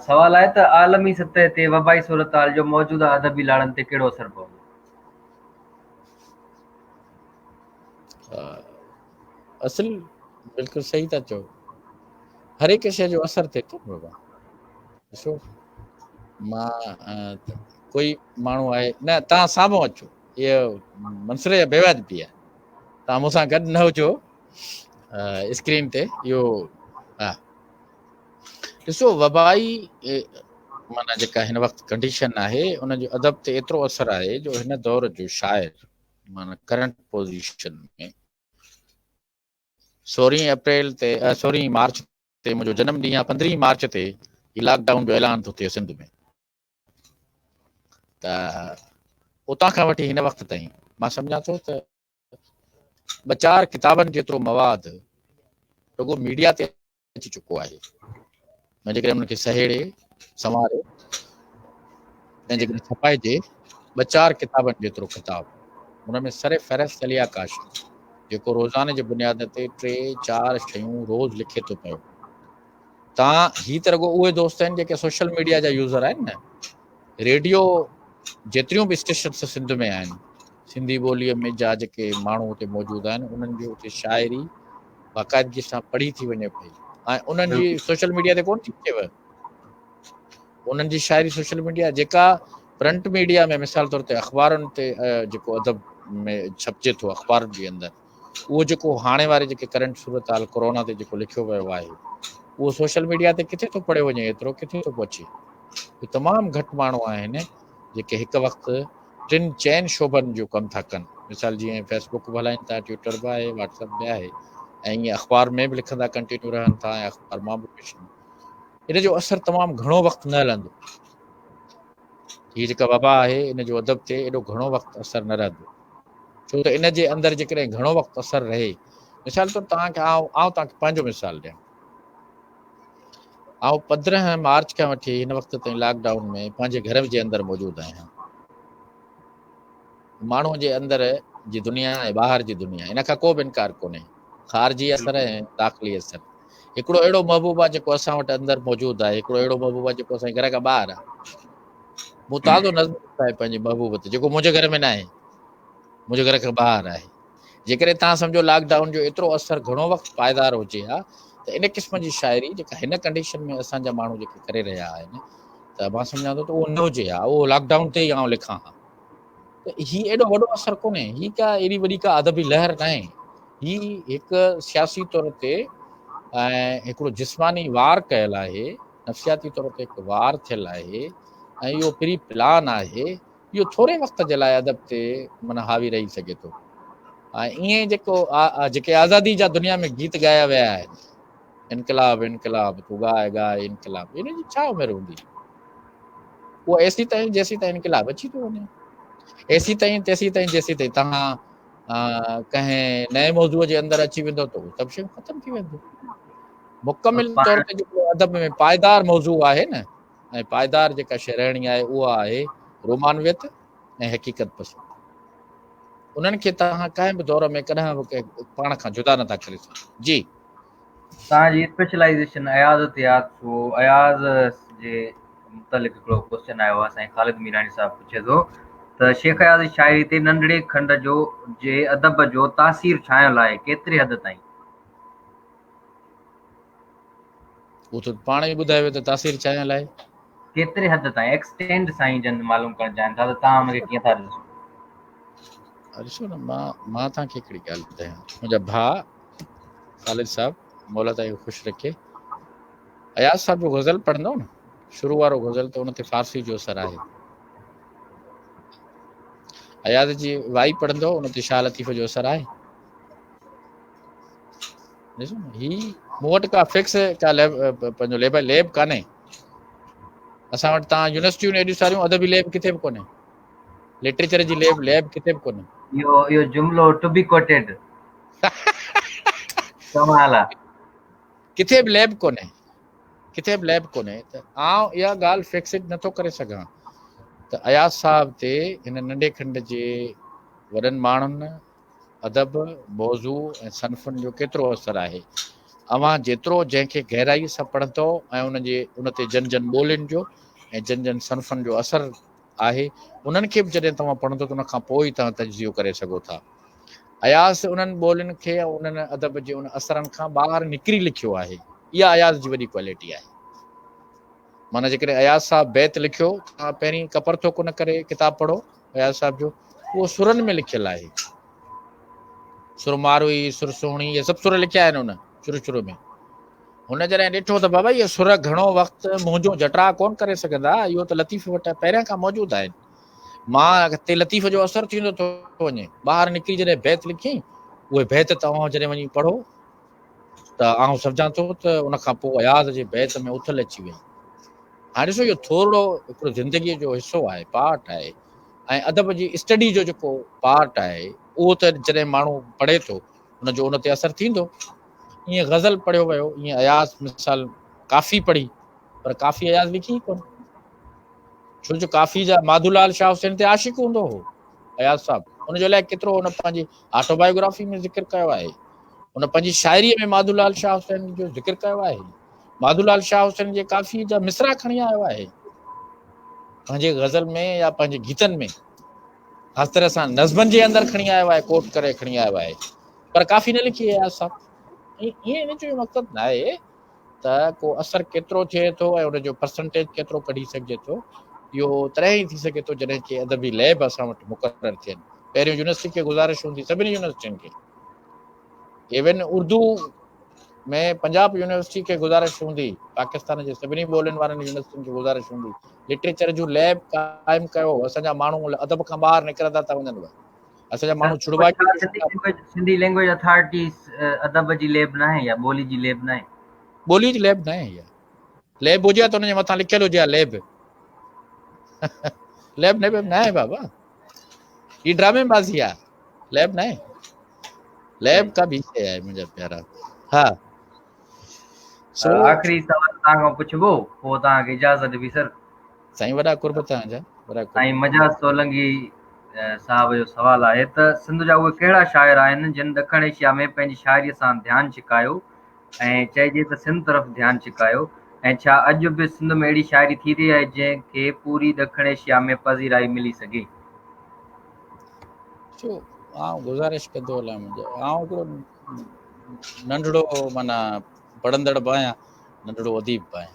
سوال آهي ته عالمي سطح تي وبائي صورتحال جو موجوده ادبي لاڙن تي ڪهڙو اثر پوندو؟ اصل بلڪل صحيح ٿا چئو، هر هڪ شيء جو اثر ٿئي ٿو بابا. ڏسو مان ڪوئي ماڻهو آهي نه، توهان سامهون اچو، اهو منصور جا بيواجبي آهي، توهان مون سان گڏ نه هجو اسڪرين تي. اهو ها ڏسو وبائي معنيٰ جيڪا هن وقت ڪنڊيشن آهي ان جو ادب تي ايترو اثر آهي جو هن دور جو شاعر معنيٰ ڪرنٽ پوزيشن ۾ سورهين اپريل تي، سورهين مارچ تي منهنجو جنم ڏينهن آهي، 15 مارچ تي هي لاڪ ڊائون جو اعلان ٿو ٿئي سنڌ ۾، ته اتان کان وٺي هن وقت تائين مان سمجهان ٿو ته ٻه چار ڪتابن جيترو مواد رڳو ميڊيا تي اچي چڪو آهي. ۽ جيڪڏهن انهن کي سهيڙي سنواري ۽ جيڪڏهن ڇپائجي ٻه چار ڪتابن جيترو ڪتاب، ان ۾ سر فهرست علي آڪاش جيڪو روزاني جي بنياد تي 3 4 شيون روز لکي ٿو پيو. تان هي ته رڳو اهي دوست آهن جيڪي سوشل ميڊيا جا يوزر آهن نه، ريڊيو جيتريون به اسٽيشنس سنڌ ۾ آهن سنڌي ٻوليء ۾ جا جيڪي ماڻهو اتي موجود آهن انهن جي اتي شاعري باقاعدگي سان پڙهي ٿي وڃي پئي ۽ انهن جي سوشل ميڊيا تي ڪونه ٿي اچيو. انهن جي شاعري سوشل ميڊيا جيڪا پرنٽ ميڊيا ۾ مثال طور تي اخبارن تي جيڪو ادب ۾ ڇپجي ٿو اخبارن جي اندر، اهو جيڪو هاڻي واري جيڪي ڪرنٽ صورتحال ڪورونا تي جيڪو لکيو ويو آهي اهو سوشل ميڊيا تي ڪٿي ٿو پڙهيو وڃي، ايترو ڪٿي ٿو پهچي؟ تمام گهٽ ماڻهو آهن جيڪي هڪ وقت ٽن چئن شعبن جو ڪم ٿا ڪن. مثال جيئن فيس بڪ به هلائين ٿا، ٽوئٽر به آهي، واٽس اپ به آهي ۽ ائين اخبار ۾ به لکندا ڪنٽينيو رهن ٿا ۽ اخبار مان به پيش. ان جو اثر تمام گهڻو وقت نه هلندو. هي جيڪا وبا آهي ان جو ادب تي ايڏو گهڻو وقت اثر نه رهندو، ڇو ته ان جي اندر جيڪڏهن گهڻو وقت اثر رهي، مثال طور توهان کي آئون توهان کي پنهنجو مثال ڏيان، آئون 15 مارچ کان وٺي هن وقت تائين لاڪ ڊائون ۾ پنهنجي گهر جي اندر موجود آهيان. ماڻهوء جي اندر جي دنيا ۽ ٻاهر جي دنيا، ان کان ڪو به انڪار ڪونهي. خارجي اثر ۽ داخلي اثر. هڪڙو اهڙو محبوب آهي جيڪو اسان وٽ اندر موجود آهي، هڪڙو اهڙو محبوب آهي جيڪو اسان جي گهر کان ٻاهر آهي. مون تازو نظم لکيو آهي پنهنجي محبوب تي، جيڪو منهنجي گهر ۾ ناهي، منهنجي گهر کان ٻاهر آهي. جيڪڏهن توهان سمجهو لاڪ ڊائون جو ايترو اثر گهڻو وقت پائيدار هجي ها ته ان قسم جي شاعري جيڪا هن ڪنڊيشن ۾ اسان جا ماڻهو جيڪي ڪري رهيا آهن ته مان سمجهان ٿو ته اهو نه هجي ها، اهو لاڪ ڊائون تي ئي آئون لکان ها. ته هي ايڏو وڏو اثر ڪونهي، هي ڪا ايڏي وڏي ڪا ادبي لهر ناهي، هي هڪ سياسي طور تي ۽ هڪڙو جسماني وار ڪيل آهي، نفسياتي طور تي هڪ وار ٿيل آهي ۽ اهو پري پلان آهي. اهو ٿوري وقت جي لاء ادب تي معنيٰ حاوي رهي سگهي ٿو. ۽ ائين جيڪو جيڪي آزادي جا دنيا ۾ گيت ڳايا ويا آهن، انقلاب انقلاب تون ڳاء ڳاء انقلاب، ان جي ڇا عمر هوندي؟ اهو ايسي تائين جيسي تائين انقلاب اچي ٿو وڃي، ايسي تائين تيسي تائين جيسي تائين توهان ڪنهن نئين موضوع جي اندر اچي ويندو ته اهو سڀ شيون ختم ٿي وينديون. مڪمل طور تي جيڪو ادب ۾ پائيدار موضوع آهي نه، ۽ پائيدار جيڪا شيء رهڻي آهي اها آهي رومانويت ۽ حقيقت پسند. انهن کي توهان ڪنهن به دور ۾ ڪڏهن به پاڻ کان جدا نٿا ڪري سگهو. جي. توهان جي اسپيشلائيزيشن اياز تي آهي، سو اياز جي متعلق هڪڙو ڪوسچن آيو آهي، سائين خالد ميراڻي صاحب پڇي ٿو ته شيخ اياز جي شاعري تي ننڍڙي کنڊ جو جي ادب جو تاثير ڇانيل آهي، ڪيتري حد تائين؟ اهو ته پاڻ ئي ٻڌايو ويو ته تاثير ڇانيل آهي. ڪيتري حد تائين ايڪسٽينڊ سائين جن معلوم ڪرڻ چاهين ٿا ته توهان ان کي ڪيئن ٿا ڏسو؟ ڏسو نه، مان توهان کي هڪڙي ڳالهه ٻڌايان، منهنجا ڀاء خالد صاحب مولا توهان کي خوش رکي، اياز صاحب جو غزل پڙهندو نه، شروع وارو غزل ته ان تي فارسي جو اثر آهي. اياز جي وائي پڙهندو ان تي شاهه لطيف جو اثر آهي. ڏسو نه هي مون وٽ ڪا فڪس ڪا ليب پنهنجو ليب ليب ڪانهي اسان وٽ تان يونيورسٽيون ايڏيون ساريون ادبي ليب ڪٿي به ڪونهي لٽريچر جي ليب ليب ڪٿي به ڪونهي اهو اهو جملو ٽو بي ڪوٽيڊ ڪمال آ ڪٿي به ليب ڪونهي ڪٿي به ليب ڪونهي ته آئون اها ڳالهه فڪسڊ نٿو ڪري سگهان ته اياز صاحب تي هن ننڍي کنڊ جي وڏن ماڻهن ادب، موضوع ۽ صنفن جو ڪيترو اثر آهي. اوهان جيترو جنهن کي گهرائيء سان پڙهندؤ ۽ ان جي ان تي جن جن ٻولين جو ۽ جن جن صنفن جو اثر آهي، انهن کي به جڏهن توهان پڙهندؤ ته ان کان پوء ئي توهان تجزيو ڪري سگهو ٿا. اياز انهن ٻولين کي ۽ انهن ادب جي ان اثرن کان ٻاهر نڪري لکيو آهي. اها اياز جي وڏي ڪوالٽي آهي. معنيٰ جيڪڏهن اياز صاحب بيت لکيو توهان پهرين ڪپر ٿو ڪونه ڪري ڪتاب پڙهو اياز صاحب جو اهو سرن ۾ لکيل آهي سر ماروي سر سهڻي اهي سڀ سر لکيا آهن هن شروع شروع ۾ هن جڏهن ڏٺو ته بابا اهي سر گهڻو وقت منهنجو جٽراء ڪون ڪري سگهندا اهو ته لطيف وٽ پهريان کان موجود آهن مان تي لطيف جو اثر ٿيندو ٿو وڃي ٻاهر نڪري جڏهن بيت لکي اهي بيت توهان جڏهن وڃي پڙهو ته آئون سمجهان ٿو ته ان کان پوء اياز جي بيت ۾ اٿل اچي وئي. هاڻي ڏسو اهو ٿورڙو هڪڙو زندگيء جو حصو آهي، پارٽ آهي ۽ ادب جي اسٽڊي جو جيڪو پارٽ آهي اهو ته جڏهن ماڻهو پڙهي ٿو ان جو ان تي اثر ٿيندو. ائين غزل پڙهيو ويو، ائين اياز مثال ڪافي پڙهي پر ڪافي اياز لکي ئي ڪونه. ڇو جو ڪافي جا ماڌو لال شاهه حسين تي عاشق هوندو هو اياز صاحب ان جو الائي ڪيترو هن پنهنجي آٽو بايوگرافي ۾ ذڪر ڪيو آهي هن پنهنجي شاعريء ۾ ماڌو لال شاهه حسين جو ذڪر ڪيو آهي ماڌو لال شاهه حسين جي ڪافي جا مصرع کڻي آيو آهي پنهنجي غزل ۾ يا پنهنجي گيتن ۾ خاص طرح سان نظمن جي اندر کڻي آيو آهي ڪوٽ ڪري کڻي آيو آهي پر ڪافي نه لکي اياز صاحب ائين ان جو مقصد نه آهي ته ڪو اثر ڪيترو ٿئي ٿو ۽ ان جو پرسنٽيج ڪيترو ڪڍي سگهجي ٿو اهو تڏهن ئي ٿي سگهي ٿو جڏهن ڪي ادبي ليب اسان وٽ مقرر ٿين پهريون يونيورسٽي کي گذارش هوندي سڀني يونيورسٽين کي ايون اردو ۾ پنجاب يونيورسٽي کي گذارش هوندي پاڪستان جي سڀني ٻولين وارن يونيورسٽين کي گذارش هوندي لٽريچر جون ليب قائم ڪيو اسان جا ماڻهو ادب کان ٻاهر نڪرندا ٿا وڃن اسان جا ماڻهو ڇڙواڳي سنڌي لينگويج اٿارٽي ادب جي ليب ناهي يا ٻولي جي ليب ناهي ٻولي جي ليب ناهي اها ليب هجي ته ان جي مٿان لکيل هجي ليب ليب نه ناهي بابا هي ڊرامي بازي آ ليب ناهي ليب کا به شي آهي منهنجا پيارا ها سو آخري سوال توهان کان پڇبو پوء توهان کي اجازت ڏبي سر سائين وڏا قرب توهان جا وڏا قرب. سائين مجاز سولنگي صاحب جو سوال آهي ته سنڌ جا اهي ڪهڙا شاعر آهن جن ڏکڻ ايشيا ۾ پنهنجي شاعري سان ڌيان ڇڪايو ۽ چئجي ته سنڌ طرف ڌيان ڇڪايو ۽ ڇا اڄ به سنڌ ۾ اهڙي شاعري ٿي رهي آهي جنهن کي پوري ڏکڻ ايشيا ۾ پذيرائي ملي سگهي؟ سو آئون گذارش ڪندو هلان منهنجو آئون هڪڙو ننڍڙو معنيٰ پڙهندڙ به آهيان ننڍڙو اديب به آهيان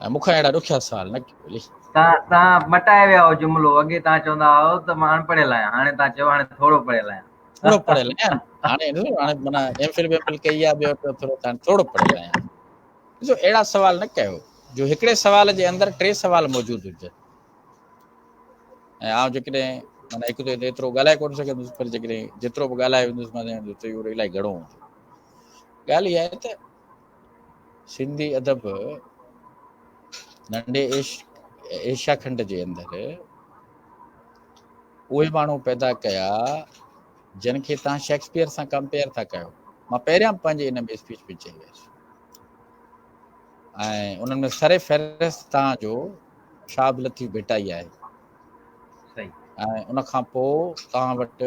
۽ مون کان اهڙا ڏکيا سوال نه ڪيو علي. تان مٽائي ويا آهيو جملو اڳي تان چوندا هئو ته مان اڻ پڙهيل آهيان هاڻي تان چيو هاڻي ٿورو پڙهيل آهيان. ٿورو پڙهيل آهيان هاڻي ڏسو هاڻي معنيٰ ايم فل ويم فل ڪئي آهي ٻيو ته ٿورو تان ٿورو پڙهيل آهيان ڏسو اهڙا سوال نه ڪيو جو هڪڙي سوال جي اندر ٽي سوال موجود هجن ۽ آئون جيڪڏهن معنيٰ هڪ ته ايترو ڳالهائي ڪونه سگهندس پر جيڪڏهن جيترو به ڳالهائي ويندس معنيٰ اهو الاهي گهڻو هوندو ڳالهه اها آهي ته سنڌي ادب ننڍي ايشيا کنڊ جي اندر اهي ماڻهو پيدا ڪيا جن کي تان شيڪسپيئر سان ڪمپيئر ٿا ڪيو مان پهريان پنهنجي ان ۾ اسپيچ ۾ چئي ويس ۽ انهن ۾ سر فهرست تان جو شاهه عبداللطيف ڀٽائي آهي ۽ ان کان پوء توهان وٽ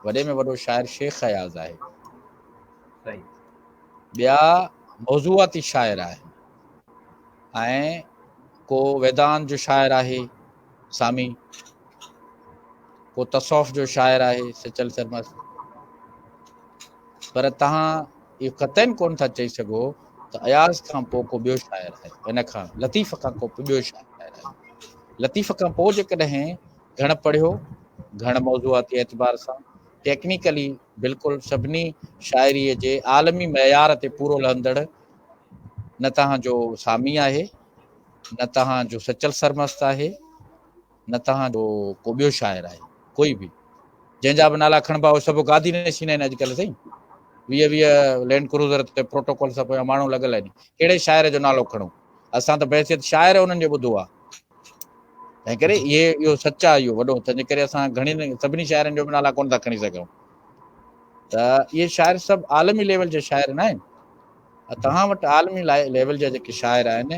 وڏي ۾ وڏو شاعر شيخ اياز آهي ٻيا موضوعاتي شاعر آهن ۽ ڪو ويدانت جو شاعر آهي سامي ڪو تصوف جو شاعر آهي سچل سرمست پر تهان اهو قطعاً ڪونه ٿا چئي سگهو ته اياز کان پوء ڪو ٻيو شاعر آهي ان کان لطيف کان ڪو ٻيو شاعر آهي لطيف کان پوء جيڪڏهن گهڻ پڙهيو گهڻ موضوعاتي اعتبار سان ٽيڪنيڪلي بلڪل سڀني شاعريء جي عالمي معيار تي پورو لهندڙ نه توهان جو سامي آهي، نه توهان جو سچل سرمست آهي، نه توهان جو ڪو ٻيو شاعر آهي، ڪوئي به جنهن جا به نالا کڻبا اهي سڀ گادي نشين آهن اڄڪلهه سائين. ويهه ويهه لينڊ ڪروزر تي پروٽوڪول سان پويان ماڻهو لڳل آهن. ڪهڙي شاعر جو نالو کڻون؟ اسان ته بحيثيت شاعر انهن جو ٻڌو آهي. تنهن ڪري اهي اهو سچ آهي اهو وڏو، تنهن جي ڪري اسان گهڻين سڀني شاعرن جو به نالا ڪونه ٿا کڻي سگهون. ته اهي شاعر سڀ عالمي ليول جا شاعر نه آهن. توهان وٽ عالمي ليول جا جيڪي شاعر آهن،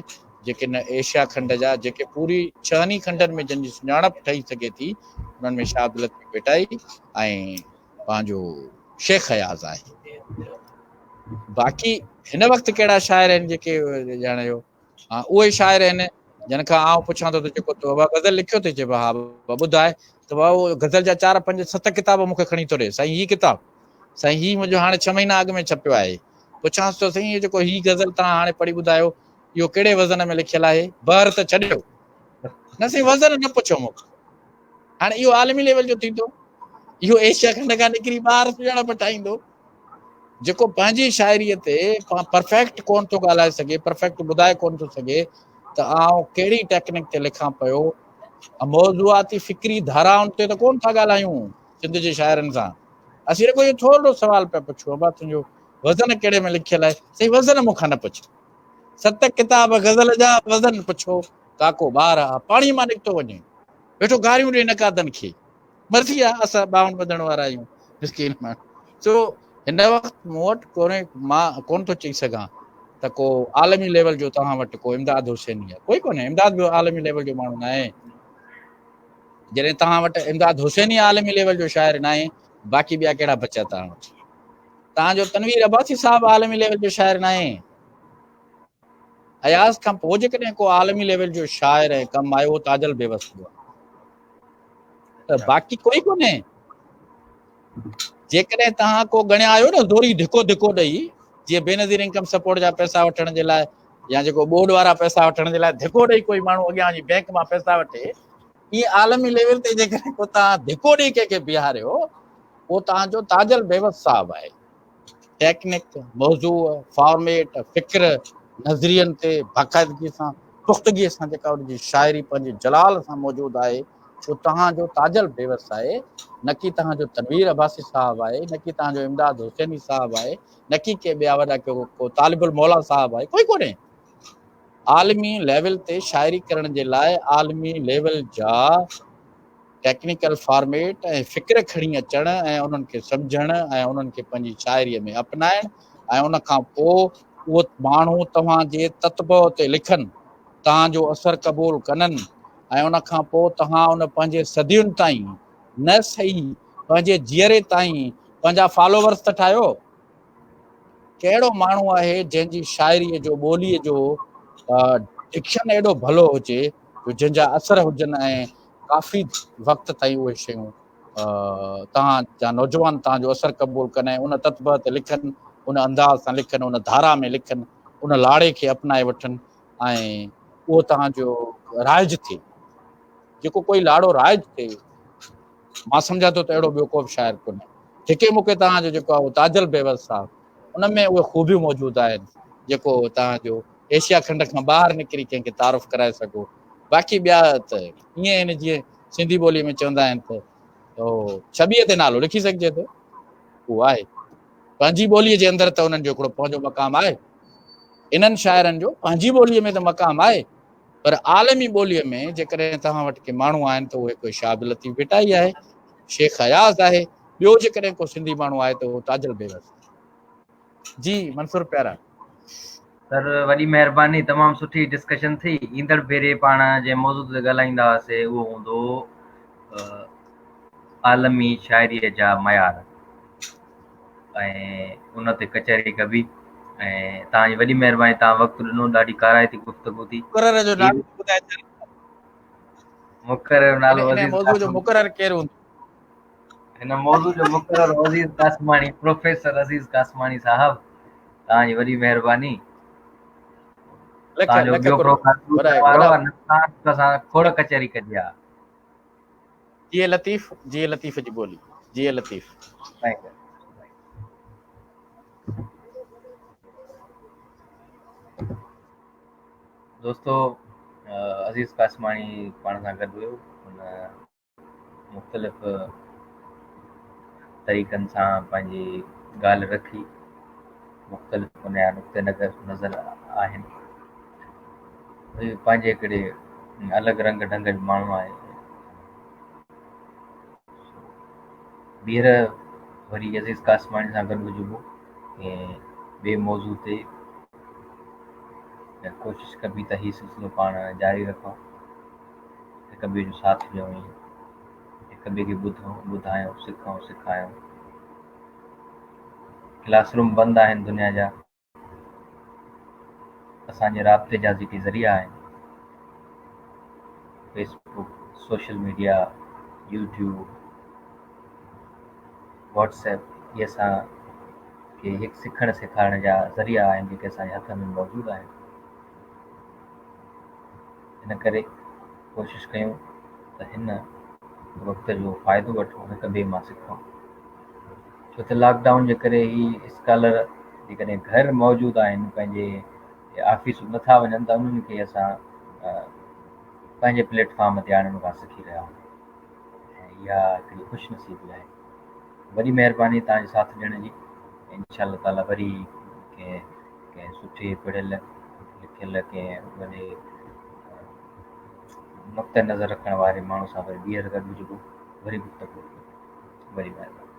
جيڪي نه ايشيا کنڊ جا، جيڪي پوري ڇهن ئي کنڊن ۾ جن جي سڃاڻپ ٺهي سگهي ٿي، انهن ۾ شاهه عبداللطيف ڀٽائي ۽ پنهنجو شيخ اياز آهي. باقي هن وقت ڪهڙا شاعر آهن جيڪي ڄاڻايو؟ ها اهي شاعر آهن جن کان آئون پڇان ٿو ته جيڪو تو بابا غزل لکيو اٿئي؟ چئي ها بابا ٻڌاء ته بابا اهو غزل جا 4 5 7 ڪتاب مون کي کڻي ٿو ڏي، سائين هي ڪتاب، سائين هي منهنجو هاڻي 6 مهينا اڳ ۾ ڇپيو آهي. پڇانس ٿو سائين اهو جيڪو هي غزل توهان هاڻي پڙهي ٻڌايو اهو ڪهڙي وزن ۾ لکيل آهي؟ بحر ته ڇڏيو نه سائين وزن نه پڇو مون کان. هاڻي اهو عالمي ليول جو ٿيندو، اهو ايشيا کنڊ کان نڪري ٻاهر سڃاڻپ ٺاهيندو. جيڪو پنهنجي شاعريء تي پرفيڪٽ ڪونه ٿو ڳالهائي سگهي، پرفيڪٽ ٻڌائي ڪونه ٿو سگهي ته آئون ڪهڙي ٽيڪنڪ تي لکان پيو، موضوعاتي فڪري ڌارائن تي ته ڪونه ٿا ڳالهايون سنڌ جي شاعرن سان. اسين رڳو اهو ٿورڙو سوال پيا پڇون، ابا تنهنجو وزن ڪهڙي ۾ لکيل آهي؟ سائين وزن مون کان نه پڇ، 7 ڪتاب غزل جا وزن پڇو، ڪاڪو ٻار آ پاڻي مان نڪتو وڃي، ويٺو گاريون ڏي نقادن کي. مرضي آ، اسان ٻانهن ٻڌڻ وارا آهيون، مسڪين ماڻهو. سو هن وقت مون وٽ ڪونهي، مان ڪونه ٿو چئي سگهان ته ڪو عالمي ليول جو توهان وٽ ڪو امداد حسيني آهي، ڪوئي ڪونهي. امداد به عالمي ليول جو ماڻهو ناهي. جڏهن توهان وٽ امداد حسيني عالمي ليول جو شاعر ناهي، باقي ٻيا ڪهڙا بچيا توهان وٽ؟ توهان جو تنوير عباسي صاحب عالمي ليول جو شاعر ناهي. اياز کان پوء جيڪڏهن ڪو عالمي ليول جو شاعر ۽ ڪم آيو اهو تاجل بيوس ٿيو آهي، ته باقي ڪوئي ڪونهي. جيڪڏهن توهان ڪو ڳڻيا آهيو نه زوري ڌڪو ڌڪو ڏئي، جيئن بينظير انڪم سپورٽ جا پئسا وٺڻ جي لاء يا جيڪو ٻوڏ وارا پئسا وٺڻ جي لاء ڌڪو ڏئي ڪوئي ماڻهو اڳيان وڃي بينڪ مان پئسا وٺي، ائين عالمي ليول تي جيڪڏهن ڪو توهان ڌڪو ڏئي ڪنهن کي بيهاريو، اهو توهان جو تاجل بيوس صاحب آهي. ٽيڪنڪ، موضوع، فارميٽ، فڪر، نظرين تي باقاعدگي سان، پختگي سان جيڪا ان جي شاعري پنهنجي جلال سان موجود آهي، اهو توهان جو تاجل بيوس آهي، نه ڪي توهان جو تنوير عباسي صاحب آهي، نه ڪي توهان جو امداد حسيني صاحب آهي، نه ڪي ڪي ٻيا وڏا ڪو طالب الموليٰ صاحب آهي، ڪوئي ڪونهي. عالمي ليول تي شاعري ڪرڻ جي لاء عالمي ليول جا ٽيڪنيڪل فارميٽ ۽ فڪر کڻي اچڻ ۽ انهن کي سمجهڻ ۽ انهن کي پنهنجي شاعريء ۾ اپنائڻ ۽ ان کان پوء اهو ماڻهو توهان جي تتبع تي لکن، توهان جو اثر قبول ڪنن ۽ ان کان پوء توهان ان پنهنجي صدين تائين نه سهي پنهنجي جيئري تائين پنهنجا فالوورس ته ٺاهيو. ڪهڙو ماڻهو آهي جنهن جي شاعريء جو ٻوليء جو ڊڪشن ايڏو ڀلو هجي جو جنهن جا اثر هجن ۽ ڪافي وقت تائين اهي شيون توهان جا نوجوان توهان جو اثر قبول ڪن ۽ ان تتبع تي لکن، ان انداز سان لکن، ان ڌارا ۾ لکن، ان لاڙي کي اپنائي وٺن ۽ اهو توهان جو رائج ٿئي. جيڪو ڪوئي لاڙو رائج ٿئي، مان سمجهان ٿو ته اهڙو ٻيو ڪو به شاعر ڪونهي. جيڪي مون کي توهان جو جيڪو آهي اهو تاجل بيوس صاحب، ان ۾ اهي خوبيون موجود آهن جيڪو توهان جو ايشيا کنڊ کان ٻاهر نڪري ڪنهن کي تعارف ڪرائي سگهو. باقي ٻيا ته ائين آهن جيئن سنڌي ٻوليء ۾ چوندا آهن ته ڇٻيء تي نالو لکي سگهجي ٿو، اهو آهي. پنهنجي ٻوليء جي اندر ته انهن جو هڪڙو پنهنجو مقام آهي. انهن شاعرن جو پنهنجي ٻوليء ۾ ته مقام آهي، پر عالمي ٻوليء ۾ جيڪڏهن توهان وٽ ڪي ماڻهو آهن ته اهي ڪوئي شاهه عبداللطيف ڀٽائي آهي، شيخ اياز آهي، ٻيو جيڪڏهن ڪو سنڌي ماڻهو آهي ته اهو تاجل بيوس آهي. جي منصور پيارا. سر وڏي مهرباني، تمام سٺي ڊسڪشن ٿي. ايندڙ ڀيري پاڻ جنهن موضوع تي ڳالهائيندا هئاسي اهو هوندو عالمي شاعريء جا معيار ۽ ان تي ڪچهري ڪبي ۽ توهان جي وڏي مهرباني، توهان وقت ڏنو، ڏاڍي ڪارائتي گفتگو ٿي. مقرر جو نالو ٻڌائي ڇڏ. مقرر جو نالو عزيز موضوع جو مقرر ڪير هوندو؟ هن موضوع جو مقرر عزيز قاسماڻي، پروفيسر عزيز قاسماڻي صاحب، توهان جي وڏي مهرباني. توهان جو ٻيو پروگرام کوڙ ڪچهري ڪجي ها. جي لطيف، جي لطيف جي ٻولي، جي لطيف. دوستو عزيز قاسماڻي پاڻ سان گڏ هيو، هن مختلف طريقن سان پنهنجي ڳالهه رکي، مختلف ان جا نقطه نظر نظر آهن. هي پنهنجي هڪڙي الڳ رنگ ڍنگ جو ماڻهو آهي. ٻيهر وري عزيز قاسماڻي سان گڏ هجبو ڪنهن ٻئي موضوع تي ۽ ڪوشش ڪبي ته هي سلسلو پاڻ جاري رکون، هڪ ٻئي جو ساٿ ڏيون، هڪ ٻئي کي ٻڌون، ٻڌايون، سکون، سکايون. ڪلاس روم بند آهن دنيا جا، اسان جي رابطي جا جيڪي ذريعا آهن، Facebook, social media, YouTube, WhatsApp, اهي اسان کي هڪ سکڻ سيکارڻ جا ذريعا آهن جيڪي اسان جي هٿ ۾ موجود آهن. ان ڪري ڪوشش ڪيون ته هن وقت جو فائدو وٺون، هڪ ٻئي مان سکون. ڇو ته لاڪ ڊائون جي ڪري هي اسڪالر جيڪڏهن گهر موجود آهن، پنهنجي آفيسون نٿا وڃن، ته انهن کي اسان پنهنجي پليٽ فارم تي آڻڻ کان سکي رهيا آهيون ۽ اها هڪڙي خوش نصيبي آهي. وڏي مهرباني توهان جي ساٿ ڏيڻ جي. انشاء الله تعاليٰ وري ڪنهن ڪنهن سٺي پڙهيل لکيل ڪنهن وڏي نقطه نظر رکڻ واري ماڻهو سان وري ٻيهر گڏ هجبو، وري گفتگو ڪبي. وڏي مهرباني.